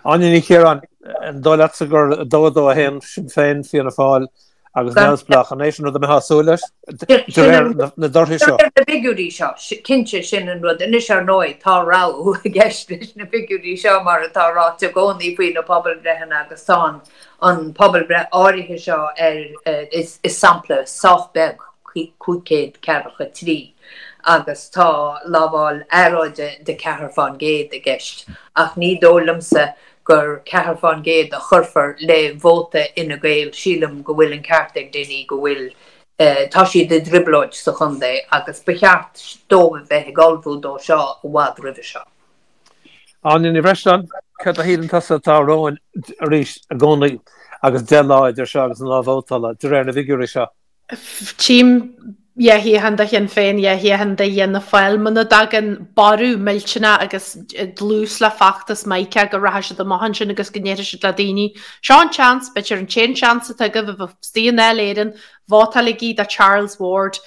Áine Ní Chiaráin, an dóigh leatsa gur 2, 2, 1, Sinn Féin, Fianna Fáil agus Neamhspleách, an é sin rud a mbeifeá ag súil leis de réir na dtorthaí seo? De réir na bhfigiúirí seo, cinnte, sin an rud. Anois, ar ndóigh, tá rabhadh i gceist leis na figiúirí seo mar atá ráite i gcónaí faoi na pobalbhreitheanna agus tá an an pobalbhreith áirithe seo ar is sampla sách beag, 543, agus tá lamháil earráide de 4 fán gcéad i gceist, ach ní dóigh liomsa gur 4 fán gcéad a chuirfear le vóta Fhine Gael. Sílim go bhfuil an ceart ag Dinny go bhfuil, tá siad i dtrioblóid sa chontae agus ba cheart dóibh a bheith ag ullmhú dó seo i bhfad roimhe seo. Áine Ní Bhreisleáin, céard a shíleann tusa atá romhainn arís i gcónaí agus 10 lá idir seo agus an lá vótála, de réir na bhfigiúirí seo? Tchím dhá shuíochán do Shinn Féin, dhá shuíochán do Fhianna Fáil. Muna dtagann borradh millteanach agus dlús le feachtas Micah go rachaidh siad amach ansin agus go ndéarfaidh siad le daoine, seo an seans, b'fhéidir an t-aon seans atá agaibh a bheith istigh i nDáil Éireann, vótáiligí do Charles Ward.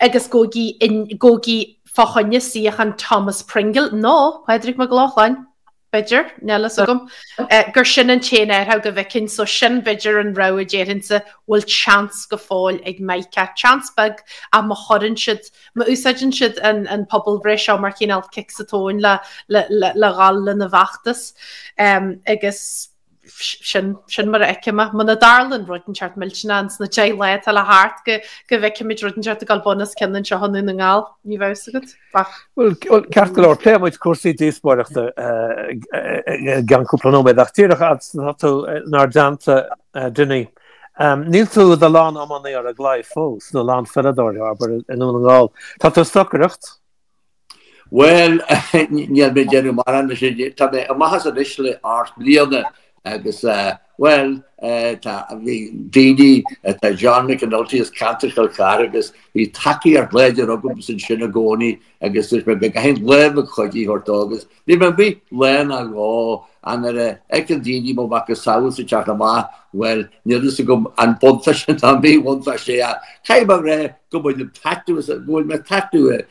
agus gabhaigí gabhaigí. Fá choinne suíochán Thomas Pringle nó Pádraig Mac Lochlainn, b'fhéidir, níl a fhios agam, gur sin an t-aon athrú go bhfeicfinn, so sin b'fhéidir an rogha déarfainnse, bhfuil seans go fóill ag Micah, seans beag ach má chuireann siad, má úsáideann siad an an pobalbhreith seo mar chineál cic sa tóin le le le le dhul lena bhfeachtas agus sin, sin mar a fheicim é. Muna dtarlaíonn rud inteacht millteanach ins na 10 lá atá le theacht go, go bhfeicfimid rud inteacht ag dul bun os cionn anseo i nDún na nGall. Ní bheadh fhios agat. Ach. Bhuel, ceart go leor, pléifidh muid cúrsaí díospóireachta i gceann cúpla nóiméad, ach díreach fhad is atá tú inár dteannta, Dinny, níl tú i do lán-iománaí ar an gclaí fós, nó lán-pheileadóir, abair, i nDún na nGall. Tá tú ag stocaireacht? Bhuel, níl mé ag déanamh mórán leis sin. Tá mé amach as anois le 8 mbliana agus, bhuel, tá, bhí daoine, tá John McAnulty as ceantar Chill Chartha agus bhí tacaíocht láidir agam ansin i gcónaí agus dúirt mé go gcaithfinn lámh chuidithe a thabhairt dó agus bhí mé amuigh lá nó dhó ach nuair a fheiceann daoine mo mhacasamhail sa teach amach, bhuel, níl a fhios agam an buntáiste nó an míbhuntáiste é ach caithfidh mé a rá go bhfuil taitneamh, go bhfuil mé taitneamh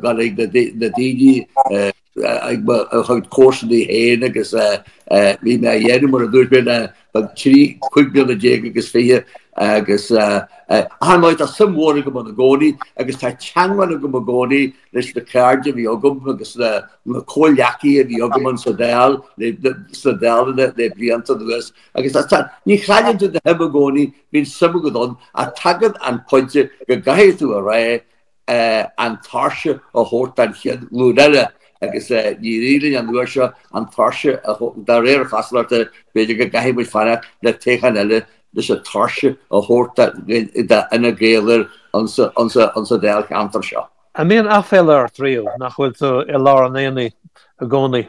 dul ag na daoine ag mo chuid comharsana féin agus bhí mé á dhéanamh mar a dúirt mé le 13, 15 bliana agus 20 agus ar ndóigh tá suim mhór agam ann i gcónaí agus tá teangmháil agam i gcónaí leis na cairde a bhí agam agus na comhghleacaithe a bhí agam ann sa Dáil sna Dáileanna le blianta anuas agus tá ní chailleann tú do shuim i gcónaí bíonn suim agat ann ach tagann an pointe go gcaithfidh tú a rá an tóirse a thabhairt don chéad ghlúin eile agus ní linn an uair seo an tóirse a de réir cosúlachta b'fhéidir go gcaithfidh muid fanacht le toghchán eile leis an tóirse a thabhairt d'Fhine Gael insa dáilcheantar seo. An mbíonn aiféala ort riamh nach bhfuil tú i lár an aonaigh i gcónaí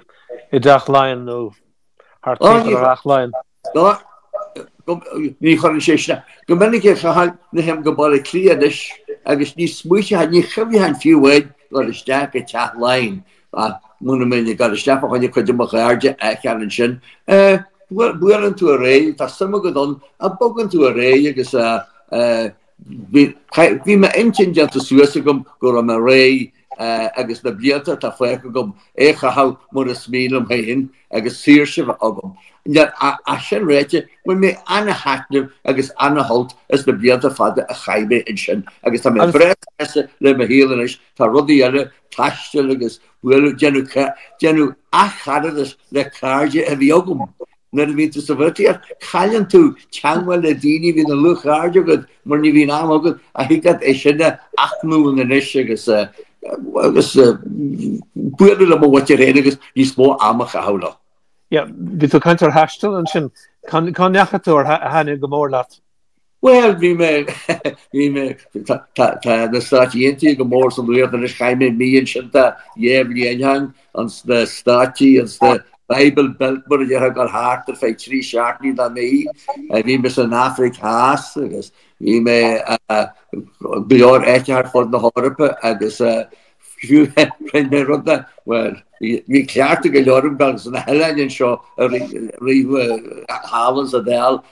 i dTeach Laighean nó thart timpeall ar Theach Laighean? Ná, ní chuireann sé isteach. Go minic a Chathail, nuair a théim go Baile Átha Cliath anois agus ní smaoiteochainn, ní chuimhneochainn fiú amháin dul isteach go Teach Laighean ach muna mbeinn ag dul isteach fá choinne cuid de mo chairde a fheiceáil ansin, buaileann tú ar aghaidh, tá suim agat ann, ach bogann tú ar aghaidh agus bhí m'intinn déanta suas agam go raibh mé réidh agus na blianta atá fágtha agam é a chaitheamh mar is mian liom féin agus saoirse a bheith agam. Ach sin ráite, bhain mé ana-thaitneamh agus ana-shult as na blianta fada a chaith mé ansin agus tá mé breá sásta le mo shaol anois, tá rudaí eile, taisteal agus bualadh, déanamh, déanamh athcharadas le cairde a bhí agam. Nuair a bhíonn tú sa pholaitíocht, cailleann tú teangmháil le daoine a bhí ina ndlúthchairde agat mar ní bhíonn am agat ach thig leat é sin a athnuachan anois agus agus bualadh le mo mhuintir féin agus níos mó ama a chaitheamh leo. Yeah, bhí tú ag caint ar thaisteal ansin. Cá ndeachaigh tú ar thaitnigh go mór leat? Bhuel, bhí mé, bhí mé, tá, tá na Stáit Aontaithe go mór sa nuacht anois, chaith mé mí ansin tá 2 bhliain ó shin, ins na Stáití, ins na Bible Belt mar a déarfá, ag dul thart ar feadh 3 seachtainí nó mí. Bhí mé san Afraic Theas agus bhí mé go leor áiteacha ar fud na hEorpa agus fiú rinne mé rud a, bhuel, bhí cleachtadh go leor agam dul sna hoileáin anseo i rith thall sa Dáil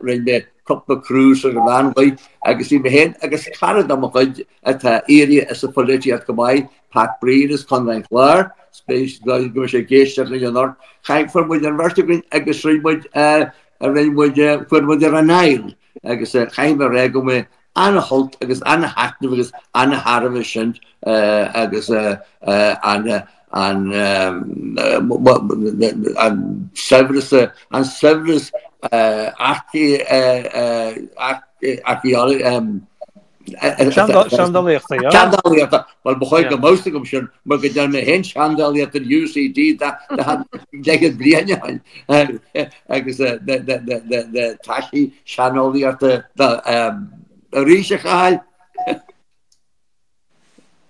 Rinne mé cúpla cruise ar an Mheánmhuir agus bhí mé féin agus cara de mo chuid atá éirithe as an pholaitíocht go maith, Pat Breen as Contae an Chláir, spéis go mbeidh sé ag éisteacht linn anocht, chaith, fuair muid an bheirt againn agus rinne muid, rinne muid, fuair muid ar an Nile agus chaithfidh mé a rá go mbeidh ana-shult agus ana-thaitneamh agus ana-thairbhe sin agus an an an saibhreas an saibhreas Seandálaíochta, yeah. Seandálaíochta, bhuel ba chóir go mbeadh fhios agam sin mar go ndearna mé féin seandálaíocht in UCD daichead bliain ó shin agus na taisí seandálaíochta arís a Chathail.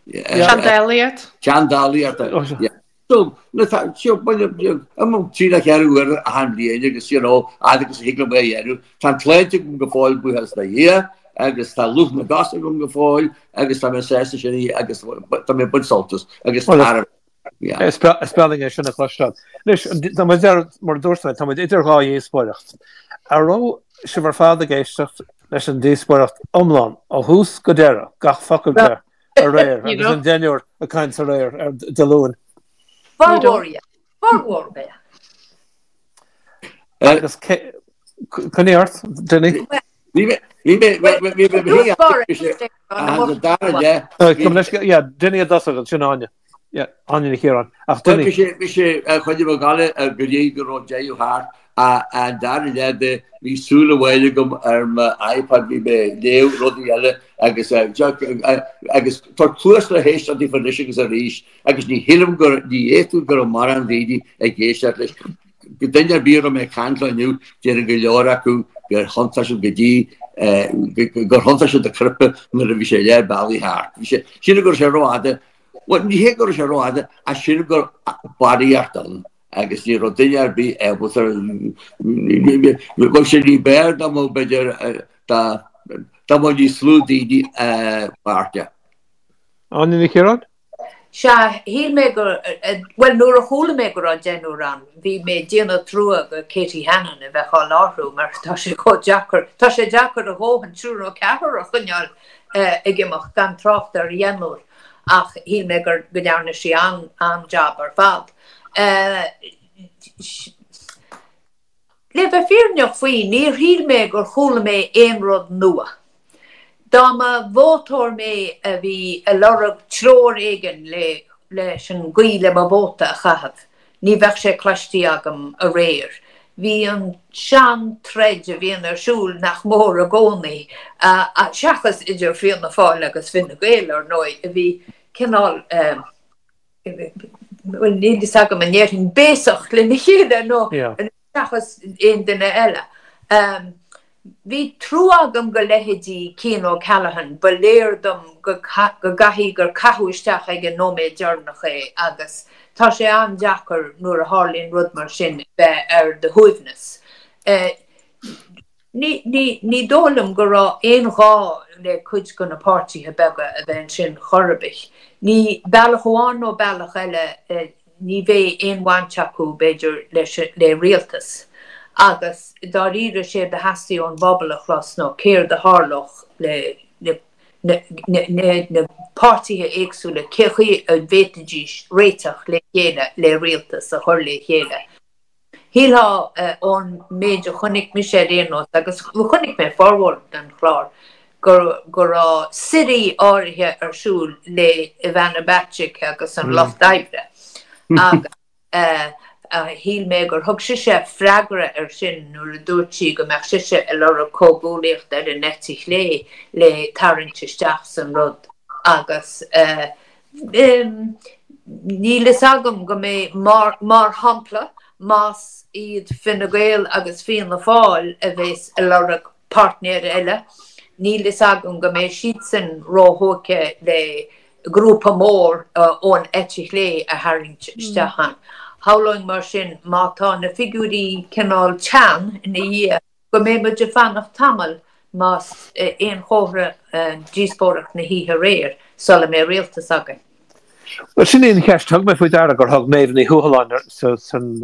Seandálaíocht. Seandálaíocht. So, na tá, seo, baine, am 3 nó 4 uair achan bhliain agus, you know, fhad agus a thig liom é a dhéanamh. Tá an tsláinte agam go fóill, buíochas le Dia, agus tá lúth na gcos agam go fóill agus tá mé sásta sin agus tá mé ag baint sult as agus tairbhe. Yeah. Is breá linn é sin a chloisteáil. Anois, tá muid ar, mar a dúirt mé, tá muid idir dhá dhíospóireacht. An raibh sibh ar fad ag éisteacht leis an díospóireacht iomlán ó thús go deireadh, gach focal de? Aréir agus an deichniúr ag caint aréir ar Dé Luain. Formhór, yeah. Formhór b'ea. Agus coinnigh ort, Dinny. Bhí mé, bhí mé, bhí mé, bhí mé, Dinny a d'fhoscail, sin Áine. Áine Ní Chiaráin. Ach Dinny. Bhí sé chuid of a gcaile go dtí go raibh deireadh thart. An dara leath de, bhí súil amháin agam ar mo iPad, bhí mé ag léamh rudaí eile agus agus tá cluas le héisteacht daofa anois agus arís agus ní shílim gur, ní fhéadfadh go raibh mórán daoine ag éisteacht leis. Duine ar bith a raibh mé ag caint leo inniu, déarfainn go leor acu gur thiontaigh siad go dtí, gur thiontaigh siad a cnaipe nuair a bhí sé leath bealaigh thart. Bhí sé, sílim go raibh sé rófhada, bhuel ní hé go raibh sé rófhada ach sílim go raibh barraíocht ann agus ní raibh duine ar bith ábalta, bheadh sé ní b'fhearr dá mbeadh b'fhéidir, dá mbeadh níos lú daoine páirteach. Áine Ní Chiaráin? Sea, shíl mé go, bhuel, nuair a chuala mé go raibh deichniúr ann, bhí mé ag déanamh trua go Katie Hannon a bheith á láithriú mar tá sé chomh deacair, tá sé deacair a dhóthain triúr nó ceathrar a choinneáil ag imeacht, gan trácht ar dheichniúr, ach shíl mé gur, go ndearna sí an-jab ar fad. Le bheith fírinneach faoi, níor shíl mé gur chuala mé aon rud nua. Dá mba vótóir mé a bhí ag lorg treoir éigin leis an gcaoi le mo vóta a chaitheamh, ní bheadh sé cloistí agam aréir. Bhí an sean-troid a bhíonn ar siúl nach mór i gcónaí, seachas idir Fianna Fáil agus Fine Gael, ar ndóigh, a bhí cineál. bhuel níl fhios agam an ndéarfainn béasach lena chéile nó seachas aon duine eile. Bhí trua agam go leithéidí Cian O'Callaghan, ba léir dom go gcaithfidh gur caitheadh isteach ag an nóiméad deireanach é agus tá sé an-deacair nuair a tharlaíonn rud mar sin bheith ar do shuaimhneas. Ní dóigh liom go raibh aon ghá le cuid de na páirtithe beaga a bheith ansin chor ar bith. Ní, bealach amháin nó bealach eile, ní bheidh aon bhaint acu, b'fhéidir, leis, le rialtas. Agus dáiríre, séard a theastaigh ón bpobal a chlos ná céard a tharlódh le na, na páirtithe éagsúla, cé chaoi a bhféadfaidís réiteach le chéile le rialtas a chur le chéile. Shílfeá ón méid a chonaic mise ar aon nós, agus chonaic mé formhór den chlár, go go raibh suirí áirithe ar siúl le Ivana Bacik agus an Lucht Oibre. Agus shíl mé gur thug sise freagra air sin nuair a dúirt sí go mbeadh sise ag lorg comhghuaillíocht ar an eite chlé le tarraingt isteach san rud agus Níl fhios agam go mbeidh, mar shampla, más iad Fine Gael agus Fianna Fáil a bheas ag lorg páirtnéir eile, níl fhios agam go mbeidh siadsan róthógtha le grúpa mór ón eite chlé a tharraingt isteach ann. Shamhlóinn mar sin, má tá na figiúirí cineál teann ina dhiaidh, go mbeidh muid ag fanacht tamall, más aon chomhartha díospóireacht na hoíche aréir, sula mbeidh rialtas againn. Bhuel, sin í an cheist. Thug mé faoi deara gur thug Méabh Ní Thuathaláin san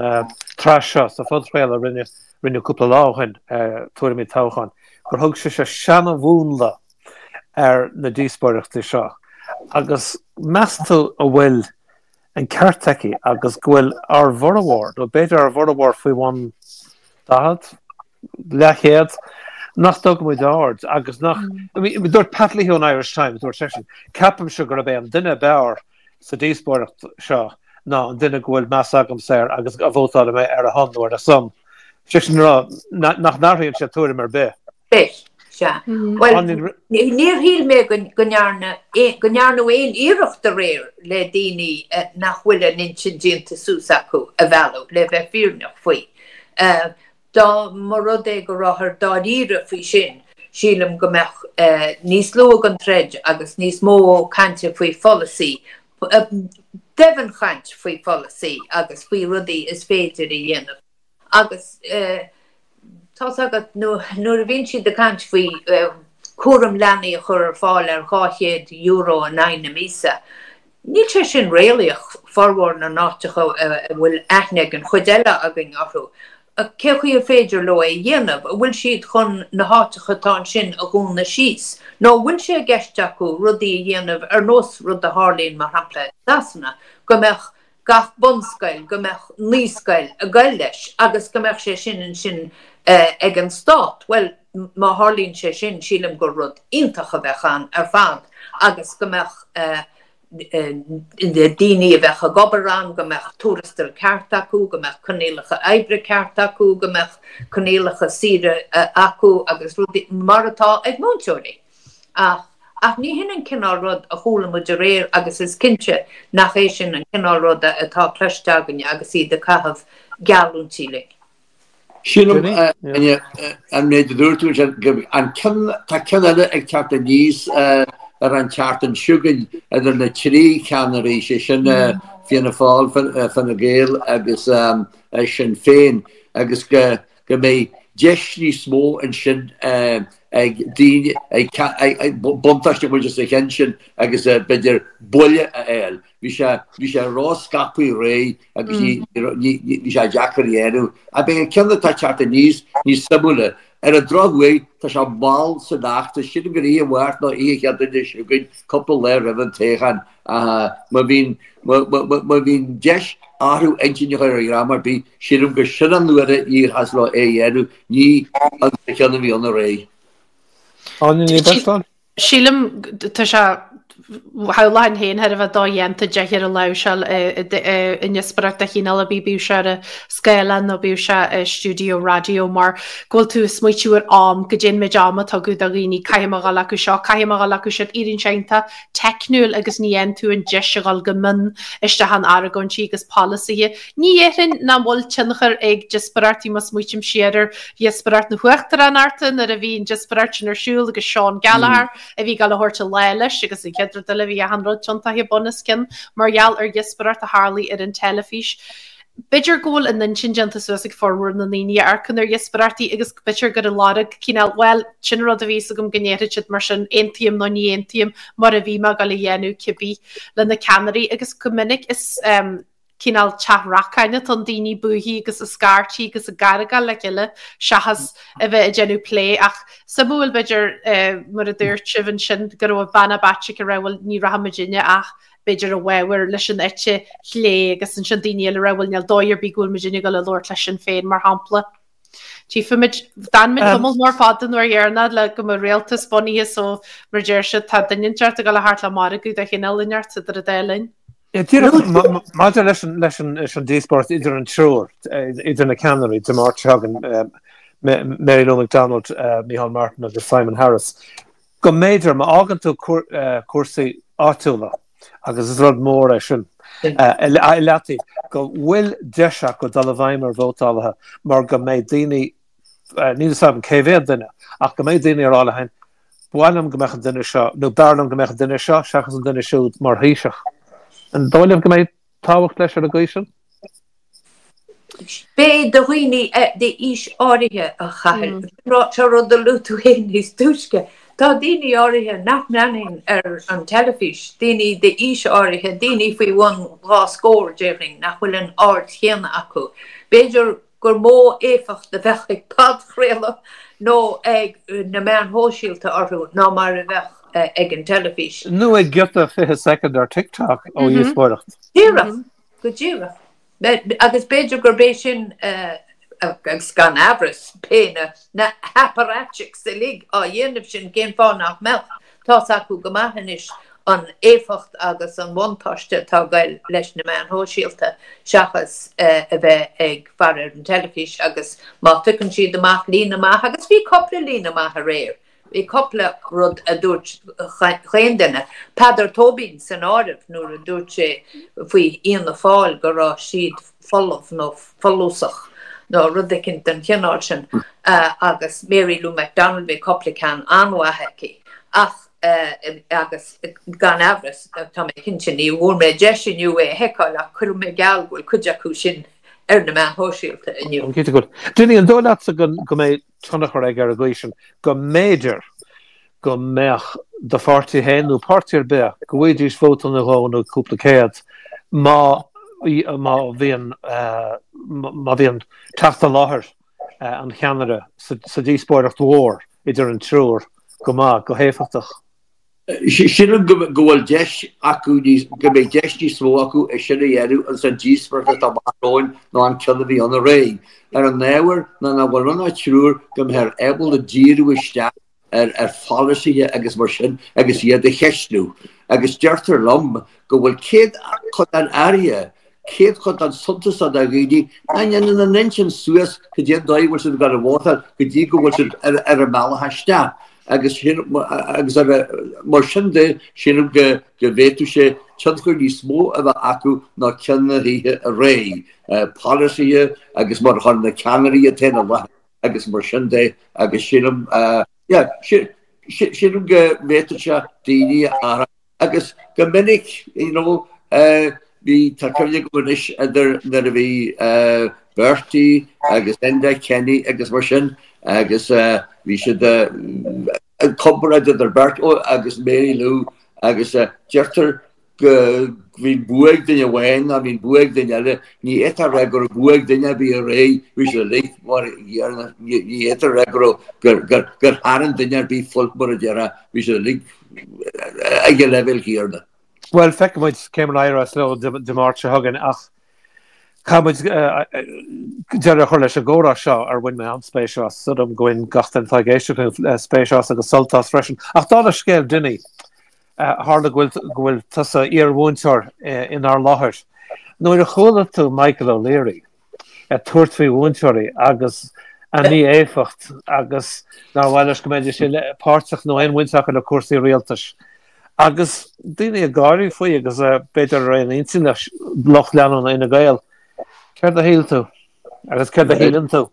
tsraith seo, sa phodchraoladh a rinne rinneadh cúpla lá ó shin, Tuairimí Toghcháin, gur thug sise seana-mhúnla ar na díospóireachtaí seo. Agus meas tú an bhfuil an ceart aici agus go bhfuil ár bhformhór, nó b'fhéidir ár bhformhór faoi bhun 40, leathchéad, nach dtugaimid aird agus nach, I mean, dúirt Pat Leahy ón Irish Times, dúirt seisean, ceapaimse gurb é an duine ab fhearr sa díospóireacht seo ná an duine go bhfuil meas agamsa air agus a vótálfaidh mé ar a shon nó ar a son. Seisean ag rá nach n-athraíonn sé tuairim ar bith. Bith, sea. Bhuel, níor shíl mé go ndearna, go ndearnadh aon iarracht aréir le daoine nach bhfuil a n-intinn déanta suas acu a mhealladh, le bheith fírinneach faoi. Dá mba rud é go rabhthar dáiríre faoi sin, sílim go mbeadh níos lú den troid agus níos mó cainte faoi pholasaí, doimhinchaint faoi pholasaí agus faoi rudaí is féidir a dhéanamh. Agus tá's agat, nuair a bhíonn siad ag caint faoi cúram leanaí a chur ar fáil ar €200 in aghaidh na míosa, níl sé sin réalaíoch, formhór na n-áiteacha a bhfuil aithne ag an chuid eile againn orthu. Cé chaoi ar féidir leo é a dhéanamh? An bhfuil siad chun na háiteacha atá ansin a dhúnadh síos? Nó an bhfuil sé i gceist acu rudaí a dhéanamh ar nós rud a tharlaíonn, mar shampla, i Sasana, go mbeadh gach bunscoil, go mbeadh naíscoil ag goil leis agus go mbeadh sé sin ansin ag an stát? Bhuel, má tharlaíonn sé sin, sílim gur rud iontach a bheadh ann ar fad agus go mbeadh daoine a bheadh ag obair ann, go mbeadh tuarastal ceart acu, go mbeadh coinníollacha oibre ceart acu, go mbeadh coinníollacha saoire acu agus rudaí mar atá ag múinteoirí. Ach ach ní hin an cineál rud a chuala muid aréir agus is cinnte nach é sin an cineál ruda atá cloiste againne agus iad ag caitheamh geallúintí linn. Sílim, an méid a dúirt tú ansin, go an ceann, tá ceann eile ag teacht aníos ar an tseachtain seo chugainn idir na trí cheannairí, sé sin Fianna Fáil, Fine Gael agus Sinn Féin agus go go mbeidh deis níos mó ansin ag daoine, ag buntáiste a bhaint as an cheann sin agus b'fhéidir buille a fháil. Bhí sé, bhí sé ró-scaipthe réidh agus ní, ní, bhí sé deacair a dhéanamh. Ach beidh an ceann atá ag teacht aníos níos suimiúla. Ar an drochuair, tá sé mall san fheachtas, sílim gur oíche Mháirt nó oíche Chéadaoine seo chugainn, cúpla lá roimh an toghchán. Má bhíonn, má bhíonn deis athrú intinne a chur ar dhream ar bith, sílim gur sin an uair a thiocfadh leo é a dhéanamh, ní an ceann a bhí ann aréir. Áine Ní Bhreisleáin. Sílim, tá sé, shamhlóinn féin thar a bheith dodhéanta deifir a láimhseáil i ndíospóireacht de chineál ar bith, bíodh sé ar an scáileán nó bíodh sé i stiúideo raidió, mar go bhfuil tú ag smaoitiú ar am, goidé an méid ama a tugadh do dhaoine, caithfidh mé a dhul acu seo, caithfidh mé a dhul acu siúd, éiríonn sé iontach teicniúil agus ní fhaigheann tú an deis a dhul go mion isteach in argóintí agus polasaithe. Ní dhéarfainn nach bhfuil tionchar ag díospóireachtaí má smaoitím siar ar dhíospóireacht na huachtaránachta nuair a bhí an díospóireacht sin ar siúl agus Seán Gallagher a bhí ag dul a thabhairt a lá leis agus an chéad rud eile bhí achan rud tiontaithe bun os cionn mar gheall ar dhíospóireacht a tharlaigh ar an teilifís. B'fhéidir go bhfuil a n-intinn déanta suas ag formhór na ndaoine a amharcann ar dhíospóireachtaí agus b'fhéidir gur ag lorg cineál, bhuel, sin an rud a bhí fhios agam go ndéarfaidh siad mar sin, aontaím nó ní aontaím mar a bhí mé ag dul a dhéanamh cibé le na ceannairí agus go minic is cineál teach racáin atá ann, daoine buartha agus ag scairtigh agus ag argáil le chéile seachas a bheith ag déanamh plé ach suimiúil b'fhéidir mar a dúirt sibh ansin go raibh bean Abatic ag rá bhuel ní rachaidh muidinne ach b'fhéidir i bhfabhar leis an eite chlé agus ansin daoine eile ag rá bhuel níl dóigh ar bith go bhfuil muidinne ag dul a labhairt le Sinn Féin mar shampla. Tchífimid, d'fhan muid tamall mór fada nuair dheireanach le go mbeadh rialtas bunaithe so mar a deir siad tá duine inteacht ag dul a theacht le margadh de chineál inteacht idir an dá linn. Díreach maidir leis an leis an leis an díospóireacht idir an triúr, idir na ceannairí, Dé Máirt seo chugainn, Mary Lou McDonald, Micheál Martin agus Simon Harris, go mb'fhéidir má fhágann tú cúrsaí áitiúla, agus is rud mór é sin, i leataobh, go bhfuil deis acu dul i bhfeidhm ar vótálaithe mar go mbeidh daoine, níl 'fhios agam cé mhéad duine, ach go mbeidh daoine ag rá leo féin, Ba mhaith liom go mbeadh an duine seo, nó b'fhearr liom go mbeadh an duine seo seachas an duine siúd mar Thaoiseach. An dóigh libh go mbeidh tábhacht leis ar an gcaoi sin? Beidh do dhaoine d'aois áirithe, a Chathail. Seo rud a luaigh tú féin níos túisce. Tá daoine áirithe nach mbreathnaíonn ar an teilifís, daoine d'aois áirithe, daoine faoi bhun dhá scór, déarfainn, nach bhfuil an aird chéanna acu. B'fhéidir gur mó éifeacht a bheadh ag podchraoladh nó ag na meáin shóisialta orthu ná mar a bheadh ag an teilifís. Nó ag giota 20 soicind ar TikTok ó dhíospóireacht. Díreach, go díreach. Agus b'fhéidir gurb é sin, agus gan amhras, beidh na apparatchiks uilig á dhéanamh sin, cén fáth nach mbeadh? Tá's acu go maith anois an éifeacht agus an bhuntáiste atá ag goil leis na meáin shóisialta seachas a bheith ag faire ar an teilifís agus má phiocann siad amach líne maith, agus bhí cupla líne maith aréir, bhí cupla rud a dúirt chaon duine, Peadar Tóibín san áireamh nuair a dúirt sé faoi Fhianna Fáil go raibh siad folamh nó folúsach nó rud eicínt den chineál sin agus Mary Lou McDonald, bhí cupla ceann an-mhaith aici ach agus gan amhras, tá mé cinnte, ní bhfuair mé deis inniu é a sheiceáil ach cuirfidh mé geall go bhfuil cuid acu sin ar na meáin shóisialta inniu. Cinnte go bhfuil. Dinny, an dóigh leatsa go mbeidh tionchar aige ar an gcaoi sin go mb'fhéidir go mbeadh do pháirtí féin nó páirtí ar bith, go bhfaighidís vóta nó dhó nó cúpla céad má. má bhíonn má bhíonn teacht i láthair an cheannaire sa díospóireacht mhór idir an triúr go maith, go héifeachtach. Sílim go bhfuil deis acu níos, go mbeidh deis níos mó acu é sin a dhéanamh ins an díospóireacht atá amach romhainn ná an ceann a bhí ann aréir. Ar an ábhar ná nach bhfuil ann ach triúr go mbeifear ábalta díriú isteach ar ar pholasaithe agus mar sin agus iad a cheistiú. Agus deirtear liom go bhfuil céatadán áirithe céatadán suntasach de dhaoine nach ndéanann a n-intinn suas cad é an dóigh a bhfuil siad ag dul a vótáil go dtí go bhfuil siad ar ar an mbealach isteach agus agus ar mar sin de sílim go go bhféadfadh sé tionchar níos mó a bheith acu ná ceann na hoíche aréir, polasaithe agus mar a chuir na ceannairí atá ina láthair agus mar sin de agus sílim yeah sílim go bhféadfadh sé daoine a Agus go minic, you know, bhí, tá cuimhne agam anois idir nuair a bhí Bertie agus Enda Kenny agus mar sin agus bhí siad ag comparáid idir beirt agus Mary Lou agus deirtear go bhí bua ag duine amháin ná bhí bua ag duine eile, ní fhéadfá a rá go raibh bua ag duine ar bith aréir, bhí siad uilig mar gcéanna, ní fhéadfá a rá go raibh, gur tharraing duine ar bith folt mar a déarfá, bhí siad uilig ag an leibhéal céanna. Bhuel, feicfidh muid cé mar a éireos leo Dé Máirt seo chugainn ach caithfidh muid deireadh a chur leis an gcomhrá seo ar bhain mé an-spéis as. Súil agam go bhain gach duine atá ag éisteacht linn spéis as agus sult as freisin. Ach dála scéil, Dinny, tharla go bhfuil tusa iar-mhúinteoir inár láthair. Nuair a chuala tú Michael O'Leary, ag tabhairt faoi mhúinteoirí agus a mí-éifeacht agus nár mhaith leis go mbeidís páirteach nó aon bhaint acu le cúrsaí rialtais. Agus daoine ag gáirí faoi agus b'fhéidir ar aon intinn leis lucht leanúna Fhine Gael. Céard a shíl tú? Agus céard a shíleann tú?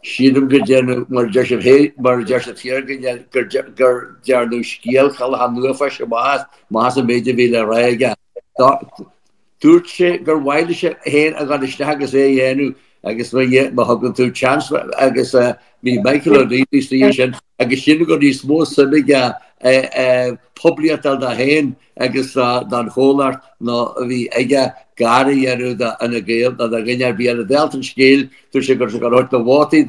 Sílim go ndearnadh, mar a deir sibh féin, mar a deir sibh thiar, go ndearnadh scéal callach an uafáis amach as an méid a bhí le rá aige. Dúirt sé gur mhaith leis féin a dhul isteach agus é a dhéanamh agus má thugann tú chance agus bhí Michael O'Leary istigh ansin agus sílim go raibh níos mó suim aige poiblíocht a fháil dó féin agus don chomhlacht ná a bhí aige gar a dhéanamh do Fhine Gael ná do dhuine ar bith eile. Dála an scéil, dúirt sé go raibh sé ag tabhairt na vótaí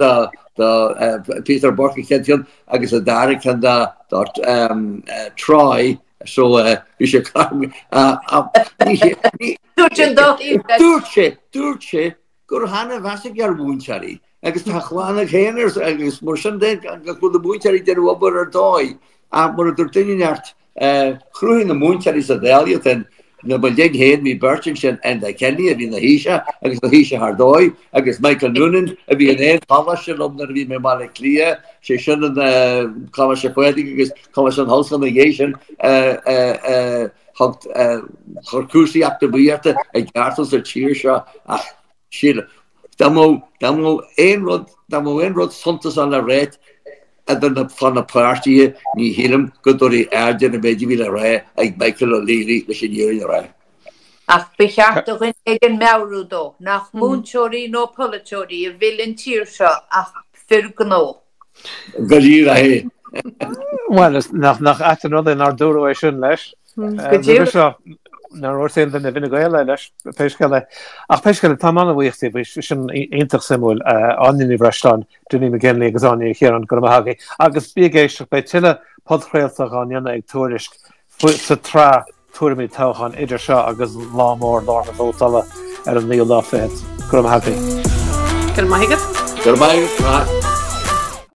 do Peter Burke an chéad cheann agus an dara ceann do Troy So bhí sé Dúirt an dá thaobh leis. Dúirt sé, dúirt sé go raibh ana-mheas aige ar mhúinteoirí agus tá a chlann aige féin agus mar sin de go bhfuil na múinteoirí ag déanamh obair ar dóigh ach mar a dúirt duine inteacht chruthaigh na múinteoirí sa Dáil iad féin le mo linn féin bhí beirt ansin Enda Kenny a bhí ina Thaoiseach agus ina Thaoiseach ar dóigh agus Michael Noonan a bhí in aon choláiste liom nuair a bhí mé i mBaile Átha Cliath, sé sin an Coláiste Phádraig agus Coláiste na hOllscoile ina dhiaidh sin thug chuir cúrsaí eacnamaíochta i gceart sa tír seo ach sílim dá mbeadh dá mbeadh aon rud dá mbeadh aon rud suntasach le ráit idir na fá na páirtithe ní shílim go dtabharfaí aird ar an méid a bhí le rá ag Michael O'Leary leis an fhírinne a rá. Ach ba cheart do dhuine éigin meabhrú dó nach múinteoirí nó polaiteoirí a mhill an tír seo ach fir gnó. Go díreach é. Bhuel, nach ait an rud é nár dúradh é sin leis. Go díreach. Seo, nár dhúirt aon duine i bhFine Gael é leis, pé scéal é. Ach pé scéal é, táim an-bhuíoch díobh, bhí sin iontach suimiúil. Áine Ní Bhreisleáin, Dinny McGinley agus Áine Ní Chiaráin, go raibh maith agaibh. Agus bí ag éisteacht, beidh tuilleadh podchraolta á ndéanamh ag Tuairisc sa tsraith Tuairimí Toghcháin idir seo agus lá mór lá na vótála ar an naoú lá fichead. Go raibh maith agaibh. Go raibh maith agat. Go raibh maith agat.